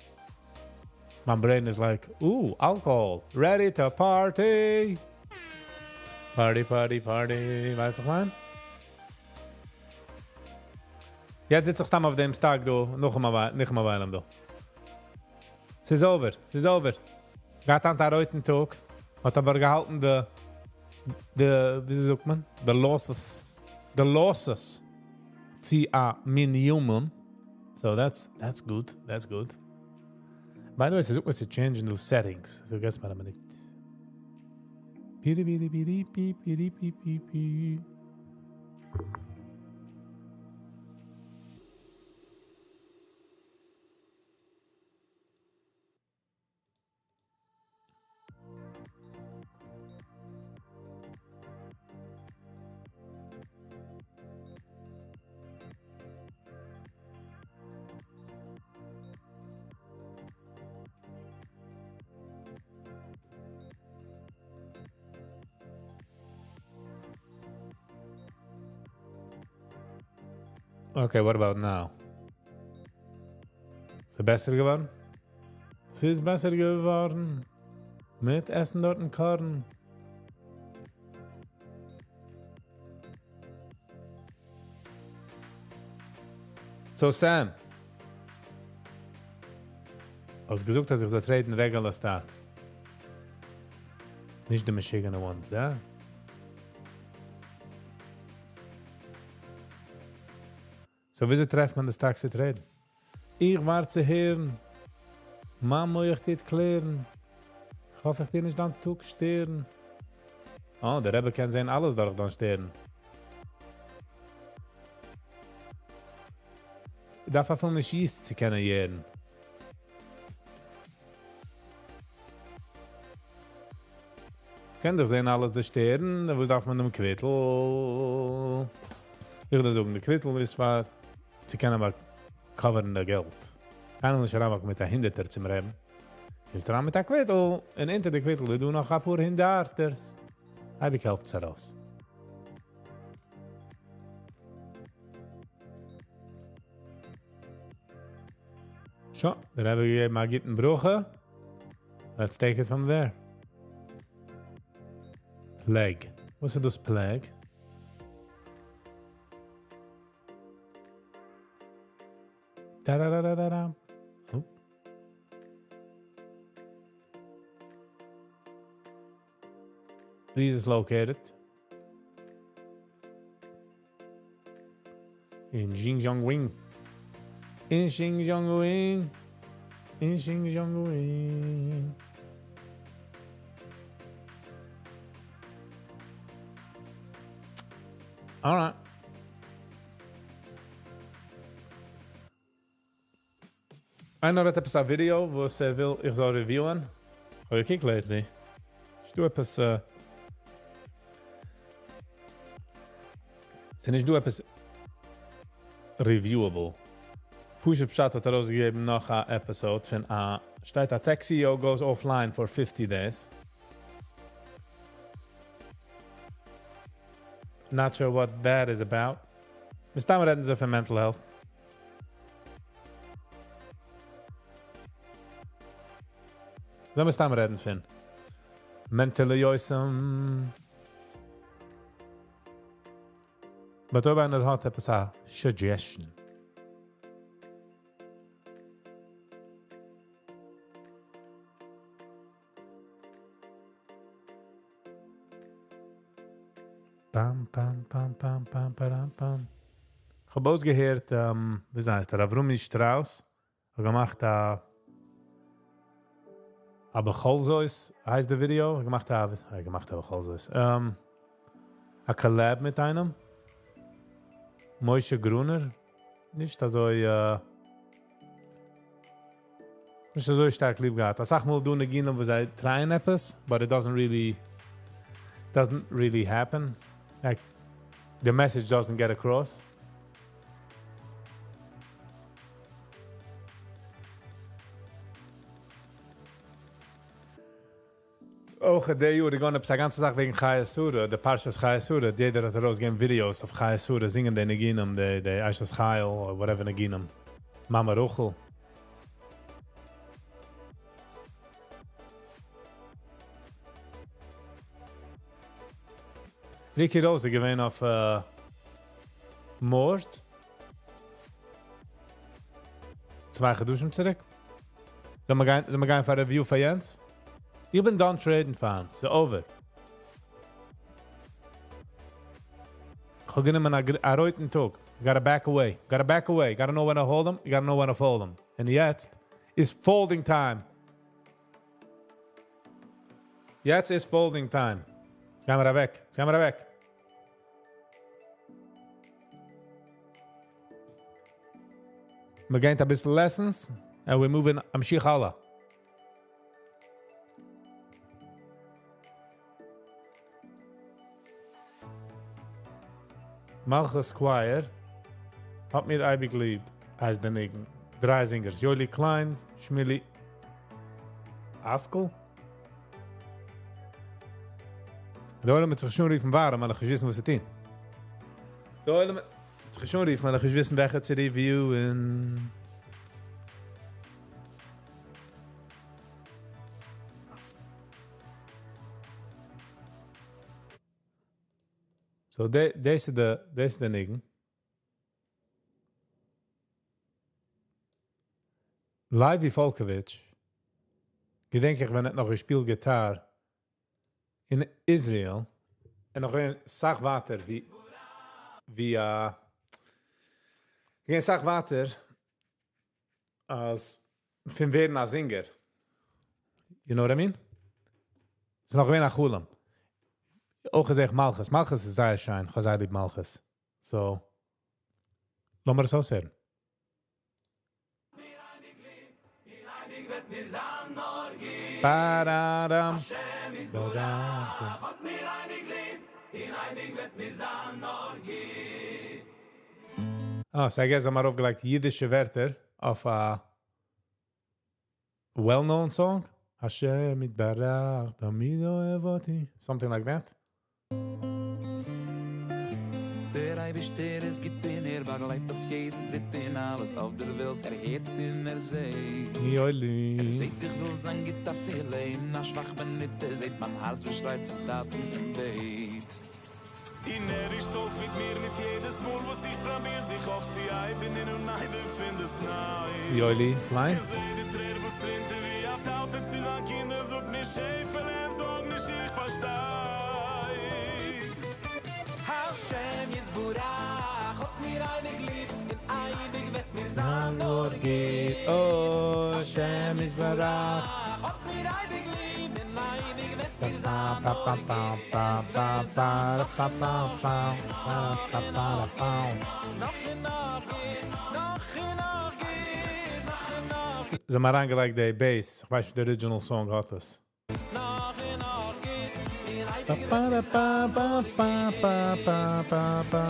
[SPEAKER 1] My brain is like, ooh, alcohol, ready to party. Party, party, party. ווייסט איך מיין? יעצט זיץ איך סתם אויף דעם stock דא, נאך אמאל, נאך אמאל וויילן דא. ס'איז over, ס'איז over. געהאט א רויטן טאג, האט אבער געהאלטן די, ווי זאגט מען? The losses. The losses. צו א minimum. So that's good, that's good. By the way, ס'זאגט מיר צו change the settings. So guess mal a minute. Piri, piri, piri, pi, piri, pi, pi, pi. Okay, what about now? ס'איז בעסער געווארן? ס'איז בעסער געווארן. מיט עסן דארטן corn. So Sam, האסט געזאגט אז איך זאל trade ן regular stocks. נישט די משוגענע ones, יא? So וויאזוי טרעפט מען די stocks צו trade ן? איך ווארט צו הערן. מיין מוח טוט קלערן. איך האף איך טו נישט דיין טאג שטערן. אה, דער רבי קען זען אלעס דורך דיין שטערן. דארף אפילו נישט yeast צו קענען יערן. קען דאך זען אלעס די שטערן, וואס דארף מען דעם קוויטל? איך וועל זאגן, די קוויטל איז פאר צו קענען אבער cover ן די געלט. קיינער נישט אריינוואקן מיט א הונדערטער צום רבי'ן. קומסט אריין מיט א קוויטל, און אונטער די קוויטל איז דא נאך א פאר הונדערטערס. אייביג העלפט עס ארויס. שוין, דער רבי געגעבן א גוטן ברכה. Let's take it from there. Plague. וואס איז דאס plague? Da da da da da da. Oh. This is located in Xinjiang. In Xinjiang. In Xinjiang. All right. איינער האט עפעס א video וואס ער וויל איך זאל review ען? האב איך געקוקט lately. איז דא עפעס, ס'איז נישט דא עפעס reviewable. פשוט פשט האט ארויסגעגעבן נאך א episode פון א שטייט א tech CEO goes offline for 50 days. Not sure what that is about. מסתם רעדן זיי פון mental health. זיי מסתם רעדן פון mental יוסם. But אויב איינער האט עפעס א suggestion. Pam, pam, pam, pam, pam, param, pam. איך האב אויסגעהערט, ווי הייסט ער, Avrumi Strauss, האט געמאכט א א בכל זאת, הייסט די video, האט געמאכט א, האט געמאכט א בכל זאת, א collab מיט איינעם, Moshe Gruner, נישט אזוי, נישט אזוי שטארק ליב געהאט. אסאך מאל דא ניגונים וואס זיי try ען עפעס, but it doesn't really happen. Like, the message doesn't get across. אויך די יאר, די גאנצע א גאנצע זאך וועגן חיי שרה, די פרשת חיי שרה, יעדער האט ארויסגעגעבן videos אויף חיי שרה, זינגען די ניגונים, די אשת חיל, or whatever ניגונים. מאמע רחל. Ricky Rose איז געווען אויף מארד. צוויי חדשים צוריק. זאל מיר גיין פאר א review פאר יענץ? איך בין done trading פאר היינט. It's over. איך האב גענומען א רויטן טאג. You gotta back away. Gotta back away. Gotta know when to hold them. You gotta know when to fold them. And יעצט is folding time. יעצט is folding time. יעצט גייען מיר אוועק. יעצט גייען מיר אוועק. מיר גייען א ביסל lessons and we're moving אמשיך הלאה. Malchus Choir האט מיר אייביג ליב אז די ניגון. דריי singers, Yoeli Klein, Shmili Askel. דער עולם האט זיך שוין רופן ווארעם, ווייל איך ווייס נישט וואס צו טון. דער עולם האט זיך שוין רופן, וועל איך נישט וויסן וועלכע צו review ען. So, דאס איז די, דאס איז די ניגון. Levi Falkovich, געדענק איך, ווען ער האט נאך געשפילט guitar אין Israel, און נאך א סאך ווייטער ווי א סאך ווייטער אז פון ווערן א singer. You know what I mean? ס'איז נאך געווען א חלום. אויך זעה איך מלכות. מלכות איז זייער שיין. איך האב זייער ליב מלכות. So, לאמיר עס אויסהערן. Ba-da-dum. Ba-da-dum. Ah, so I guess האבן ארויפגעלייגט אידישע ווערטער אויף א well-known song. השם יתברך, תמיד אוהב אותי. Something like that.
[SPEAKER 3] דער אייבערשטער איז גוט און ער באגלייט אויף יעדן טריט און אלעס אויף דער וועלט ער הערט און ער זעט.
[SPEAKER 1] יולי.
[SPEAKER 3] ער זעט איך וויל זיין גוט אפילו אין א שוואכע מינוט, ער זעט מיין הארץ וואס שרייט צום טאטן און בעט.
[SPEAKER 4] און ער איז שטאלץ מיט מיר, מיט יעדעס מאל וואס איך פרוביר זיך אויפצוהייבן און הייבן פון דאס ניי.
[SPEAKER 1] יולי, קליין.
[SPEAKER 4] איך זע די טרער וואס רינט ווי א טאטע צו זיין קינדער זאגט מיר שעפעלע, זאג נישט איך פארשטיי.
[SPEAKER 3] השם יתברך האט מיר אייביג ליב און אייביג וועט מיר זיין נאר גוט.
[SPEAKER 1] Oh, השם יתברך.
[SPEAKER 3] האט מיר אייביג ליב און אייביג וועט מיר
[SPEAKER 1] Pa,
[SPEAKER 3] זיין
[SPEAKER 1] pa, pa, pa, pa, pa, pa, pa, pa, pa, pa, pa, pa, pa.
[SPEAKER 3] נאך און נאך גוט, נאך און נאך גוט, נאך און נאך גוט.
[SPEAKER 1] זיי האבן אריינגעלייגט די bass. איך ווייס נישט, די original song האט עס.
[SPEAKER 3] נאך און נאך גוט, און
[SPEAKER 1] Pa,
[SPEAKER 3] אייביג
[SPEAKER 1] pa,
[SPEAKER 3] וועט מיר
[SPEAKER 1] pa,
[SPEAKER 3] זיין
[SPEAKER 1] pa,
[SPEAKER 3] נאר
[SPEAKER 1] pa, pa,
[SPEAKER 3] גוט.
[SPEAKER 1] pa, pa, pa.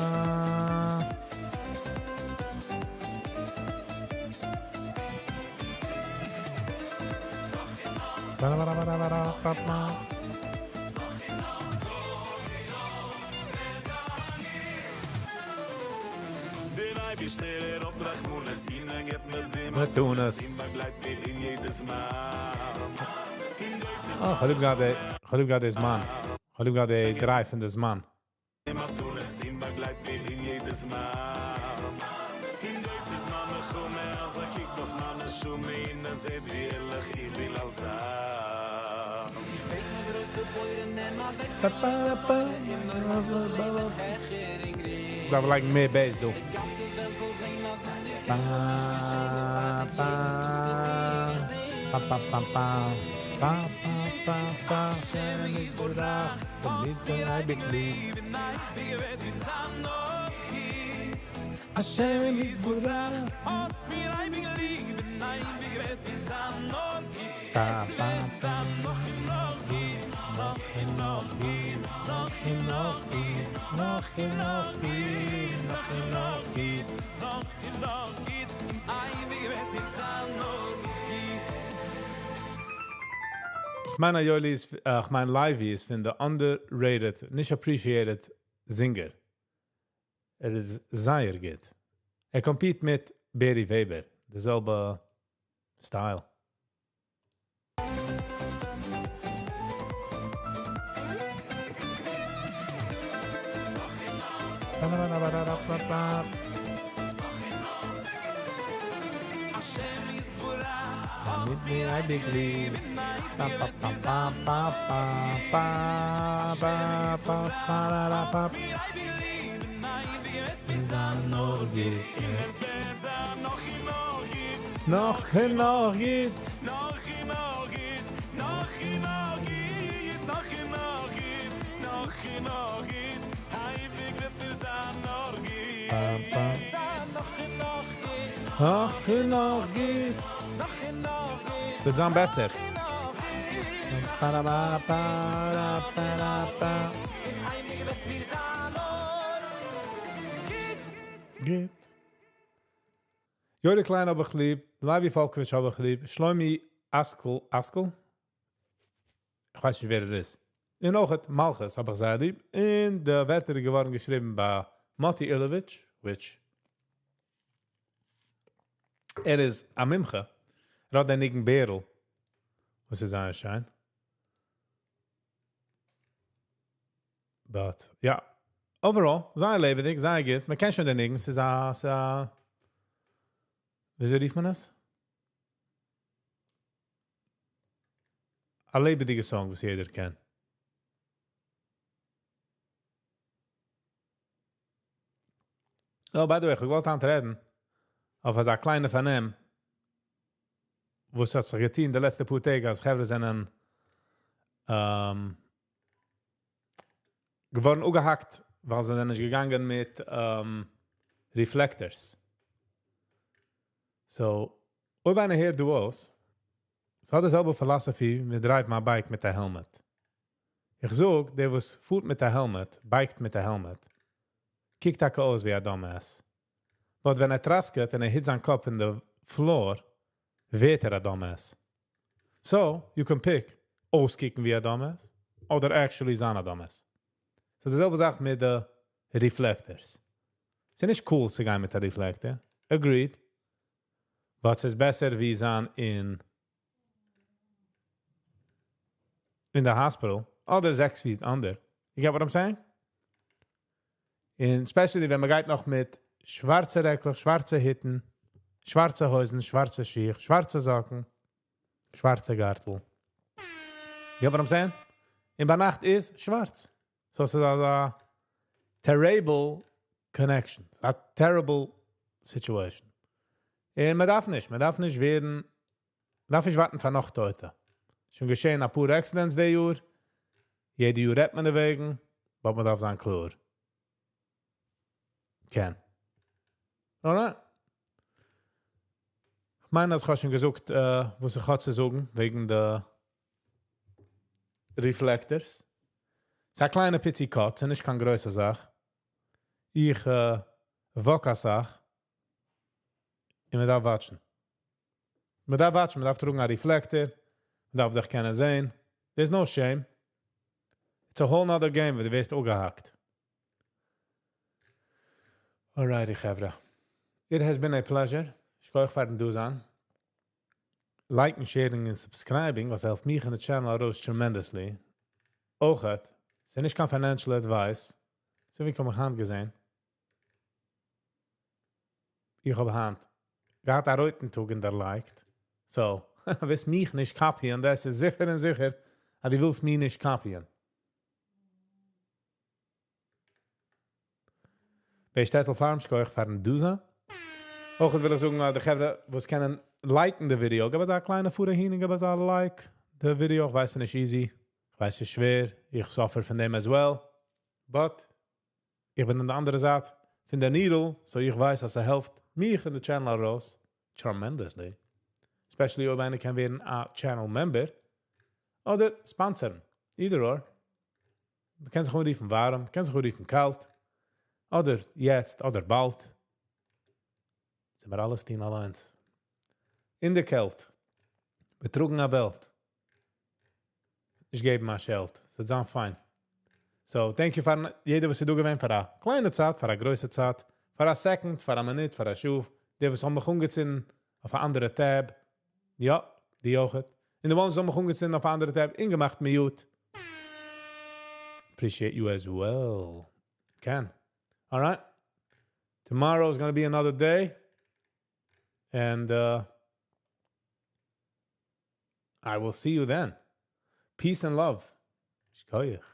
[SPEAKER 1] Ba, ba, ba, ba, ba, ba, ba.
[SPEAKER 4] דער אייבערשטער ער האט רחמנות, און ער גיט מיר די
[SPEAKER 1] מתנות.
[SPEAKER 4] מתנות, און באגלייט מיר אין יעדעס זמן.
[SPEAKER 1] Oh, איך האב ליב געהאט די, איך האב ליב געהאט די זמן. איך האב ליב געהאט די דריי פון די זמן.
[SPEAKER 4] מתנות, און באגלייט מיר אין יעדעס זמן. און דאס איז מיין נחמה, אז ער קוקט אויף מיין נשמה, און ער זעט ווי ערליך איך וויל אלץ זיין.
[SPEAKER 1] Pa, pa, pa. דארף לייגן מער bass, דו. Pa, pa. Pa, pa, pa, pa. Pa, pa, pa, pa. השם יתברך, תמיד אייביג ליב. השם יתברך. Pa, pa, pa. נאך און נאך גוט, נאך און נאך גוט, נאך און נאך גוט, נאך און נאך גוט.
[SPEAKER 3] נאך און נאך גוט, אייביג וועט מיר זיין נאר גוט.
[SPEAKER 1] מיין יולי איז, מיין Levi איז פון די underrated, נישט appreciated singer. ער איז זייער גוט. ער compete מיט Barry Weber, די זעלבע style. מיט מיר אייביג ליב. Pa, pa, pa, pa, pa, pa, pa, pa, pa, pa, ra, pa. זיין נאר גוט. נאך און נאך גוט.
[SPEAKER 4] נאך און נאך גוט, נאך און נאך גוט, נאך און נאך גוט, נאך און נאך גוט, אייביג וועט מיר זיין נאר גוט.
[SPEAKER 1] Pa, pa. נאך און נאך גוט. וועט זיין בעסער. Pa, ra, ba, pa, ra, pa, ra, pa. גוט. Yoeli Klein האב איך ליב, Levi Falkovich האב איך ליב, Shlomi Askel, Askel? איך ווייס נישט ווער ער איז. און אויך מלכות האב איך זייער ליב. און די ווערטער געווארן געשריבן ביי Mati Ilevich, which ער איז א מומחה. ער האט דער ניגון בערל, וואס איז זייער שיין. But, יא, overall, זייער לעבעדיג, זייער גוט. מען קען שוין דער ניגון, ס'איז א, וויאזוי רופט מען עס? א לעבעדיגע song, וואס יעדער קען. Oh, by the way, איך וואלט היינט רעדן אויף אזא קליינע פארנעם, וואס האט זיך געטון די לעצטע פאר טעג, אז חברה זענען געווארן אפגעהאקט, ווייל זיי זענען נישט געגאנגען מיט reflectors. So, אויב איינער הערט דא אויס, ס'האט די זעלבע philosophy, מען drive א bike מיט א helmet. איך זאג, דער וואס פארט מיט א helmet, bike ט מיט א helmet, קוקט טאקע אויס ווי א dumbass. But ווען ער טראסקעט און ער hit זיין קאפ אין די floor, ווערט ער א dumbass. So, you can pick אויסקוקן ווי א dumbass אדער actually זיין א dumbass. So די זעלבע זאך מיט די reflectors. ס'איז נישט cool צו גיין מיט א reflector. Agreed. But ס'איז בעסער ווי זיין אין the hospital אדער 6 feet under. You get what I'm saying? And especially ווען מען גייט נאך מיט שווארצע רעקלעך, שווארצע היטן, שווארצע הויזן, שווארצע שיך, שווארצע זאקן, שווארצע גארטל. You get what I'm saying? און ביינאכט איז שווארץ. So ס'איז א terrible connection. A terrible situation. און מען דארף נישט ווערן, מען דארף נישט ווארטן פאר נאך טויטע. שוין געשען א פאר accidents די יאר. יעדע יאר רעדט מען דערוועגן, אבער מען דארף זיין קלאר. קען. Alright. איך מיין, אז איך האב שוין געזאגט, וואס איך האב צו זאגן, וועגן די reflectors. ס'איז א קליינע פיצי cut, ס'איז נישט קיין גרויסע זאך. איך walk א סאך. און מען דארף watch ן. מען דארף watch ן, מען דארף טראגן א reflector. מען דארף זיך קענען זען. There's no shame. It's a whole nother game, ווען דו ווערסט אפגעהאקט. Alrighty, חברה. It has been a pleasure. שכוח פארן דא זיין. Liking, sharing און subscribing, וואס העלפט מיך און די channel ארויס tremendously. אויך, ס'איז נישט קיין financial advice. אזוי ווי איך האב היינט געזען. איך האב היינט געהאט א רויטן טאג און דערלייגט. So, ווילסט מיך נישט copy ען, דאס איז זיכער און זיכער, אז דו ווילסט מיך נישט copy ען. ביי שטעטל Farm, שכוח פארן דא זיין. אויך וויל איך זאגן, די חברה, וואס קענען like ן די ווידיאו, גיב א קליינע פאר אהין און גיב א like די ווידיאו. איך ווייס, ס'איז נישט easy, איך ווייס, ס'איז שווער, איך suffer פון דעם as well. But איך בין אין די אנדערע זייט פון די needle, so איך ווייס, אז עס העלפט מיך און די channel ארויס tremendously. Especially אויב איינער קען ווערן א channel member אדער sponsor ן. Either or. מען קען זיך אנרופן ווארעם, מען קען זיך אנרופן קאלט, אדער יעצט, אדער באלד. זענען מיר אלעס טון אליינס. אין די קעלט. מיר טראגן א belt. נישט געבן א שעלט. ס'וועט זיין פיין. So, thank you פאר יעדער וואס איז דא געווען פאר א קליינע צייט, פאר א גרויסע צייט, פאר א second, פאר א מינוט, פאר א שעה. די וואס האבן מיך אנגעצינדן אויף א אנדערע tab. יא, די אויך. און די וואס האבן מיך אנגעצינדן אויף א אנדערע tab, און געמאכט mute. Appreciate you as well. Can. All right. Tomorrow is going to be another day. And I will see you then. Peace and love. שכוח.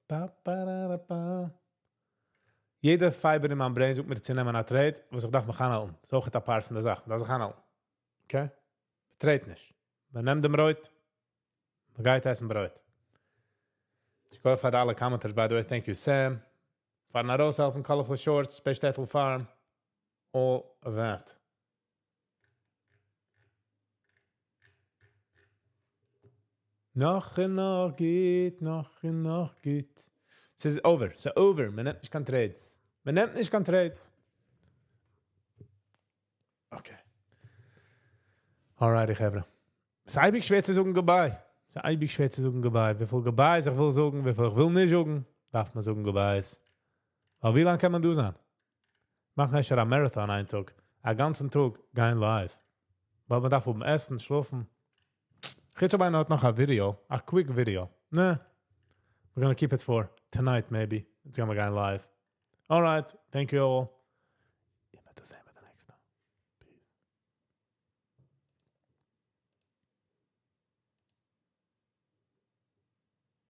[SPEAKER 1] Ba, ba, da, da, ba. יעדע fiber אין מיין brain זאגט מיר צו נעמען א trade, וואס איך דארף מיך אנהאלטן. ס'איז אויך א part פון דער זאך. דארף זיך אנהאלטן. Okay? Trade נישט. מען נעמט דעם ברויט, מען גייט עסן ברויט. שכוח פאר אלע commenters, by the way. Thank you, Sam. פארן ארויסהעלפן, Colorful Shorts, Speshtetl Farm. All of that. נאך און נאך גוט, נאך און נאך גוט. ס'איז over, ס'איז over. מען נעמט נישט קיין trades. מען נעמט נישט קיין trades. Okay. Alrighty, חברה. ס'איז אייביג שווער צו זאגן goodbye. ס'איז אייביג שווער צו זאגן goodbye. וויפיל goodbyes איך וויל זאגן, וויפיל איך וויל נישט זאגן, דארף מען זאגן goodbyes. אבער ווי לאנג קען מען דא זיין? מאכן מיר שוין א marathon איין טאג. א גאנצן טאג גיין live. ווייל מען דארף אויבן עסן, שלאפן. חוץ אויב איינער האט נאך א video, a quick video. נע. We're gonna keep it for tonight, maybe. It's gonna גיין live. Alright, thank you all.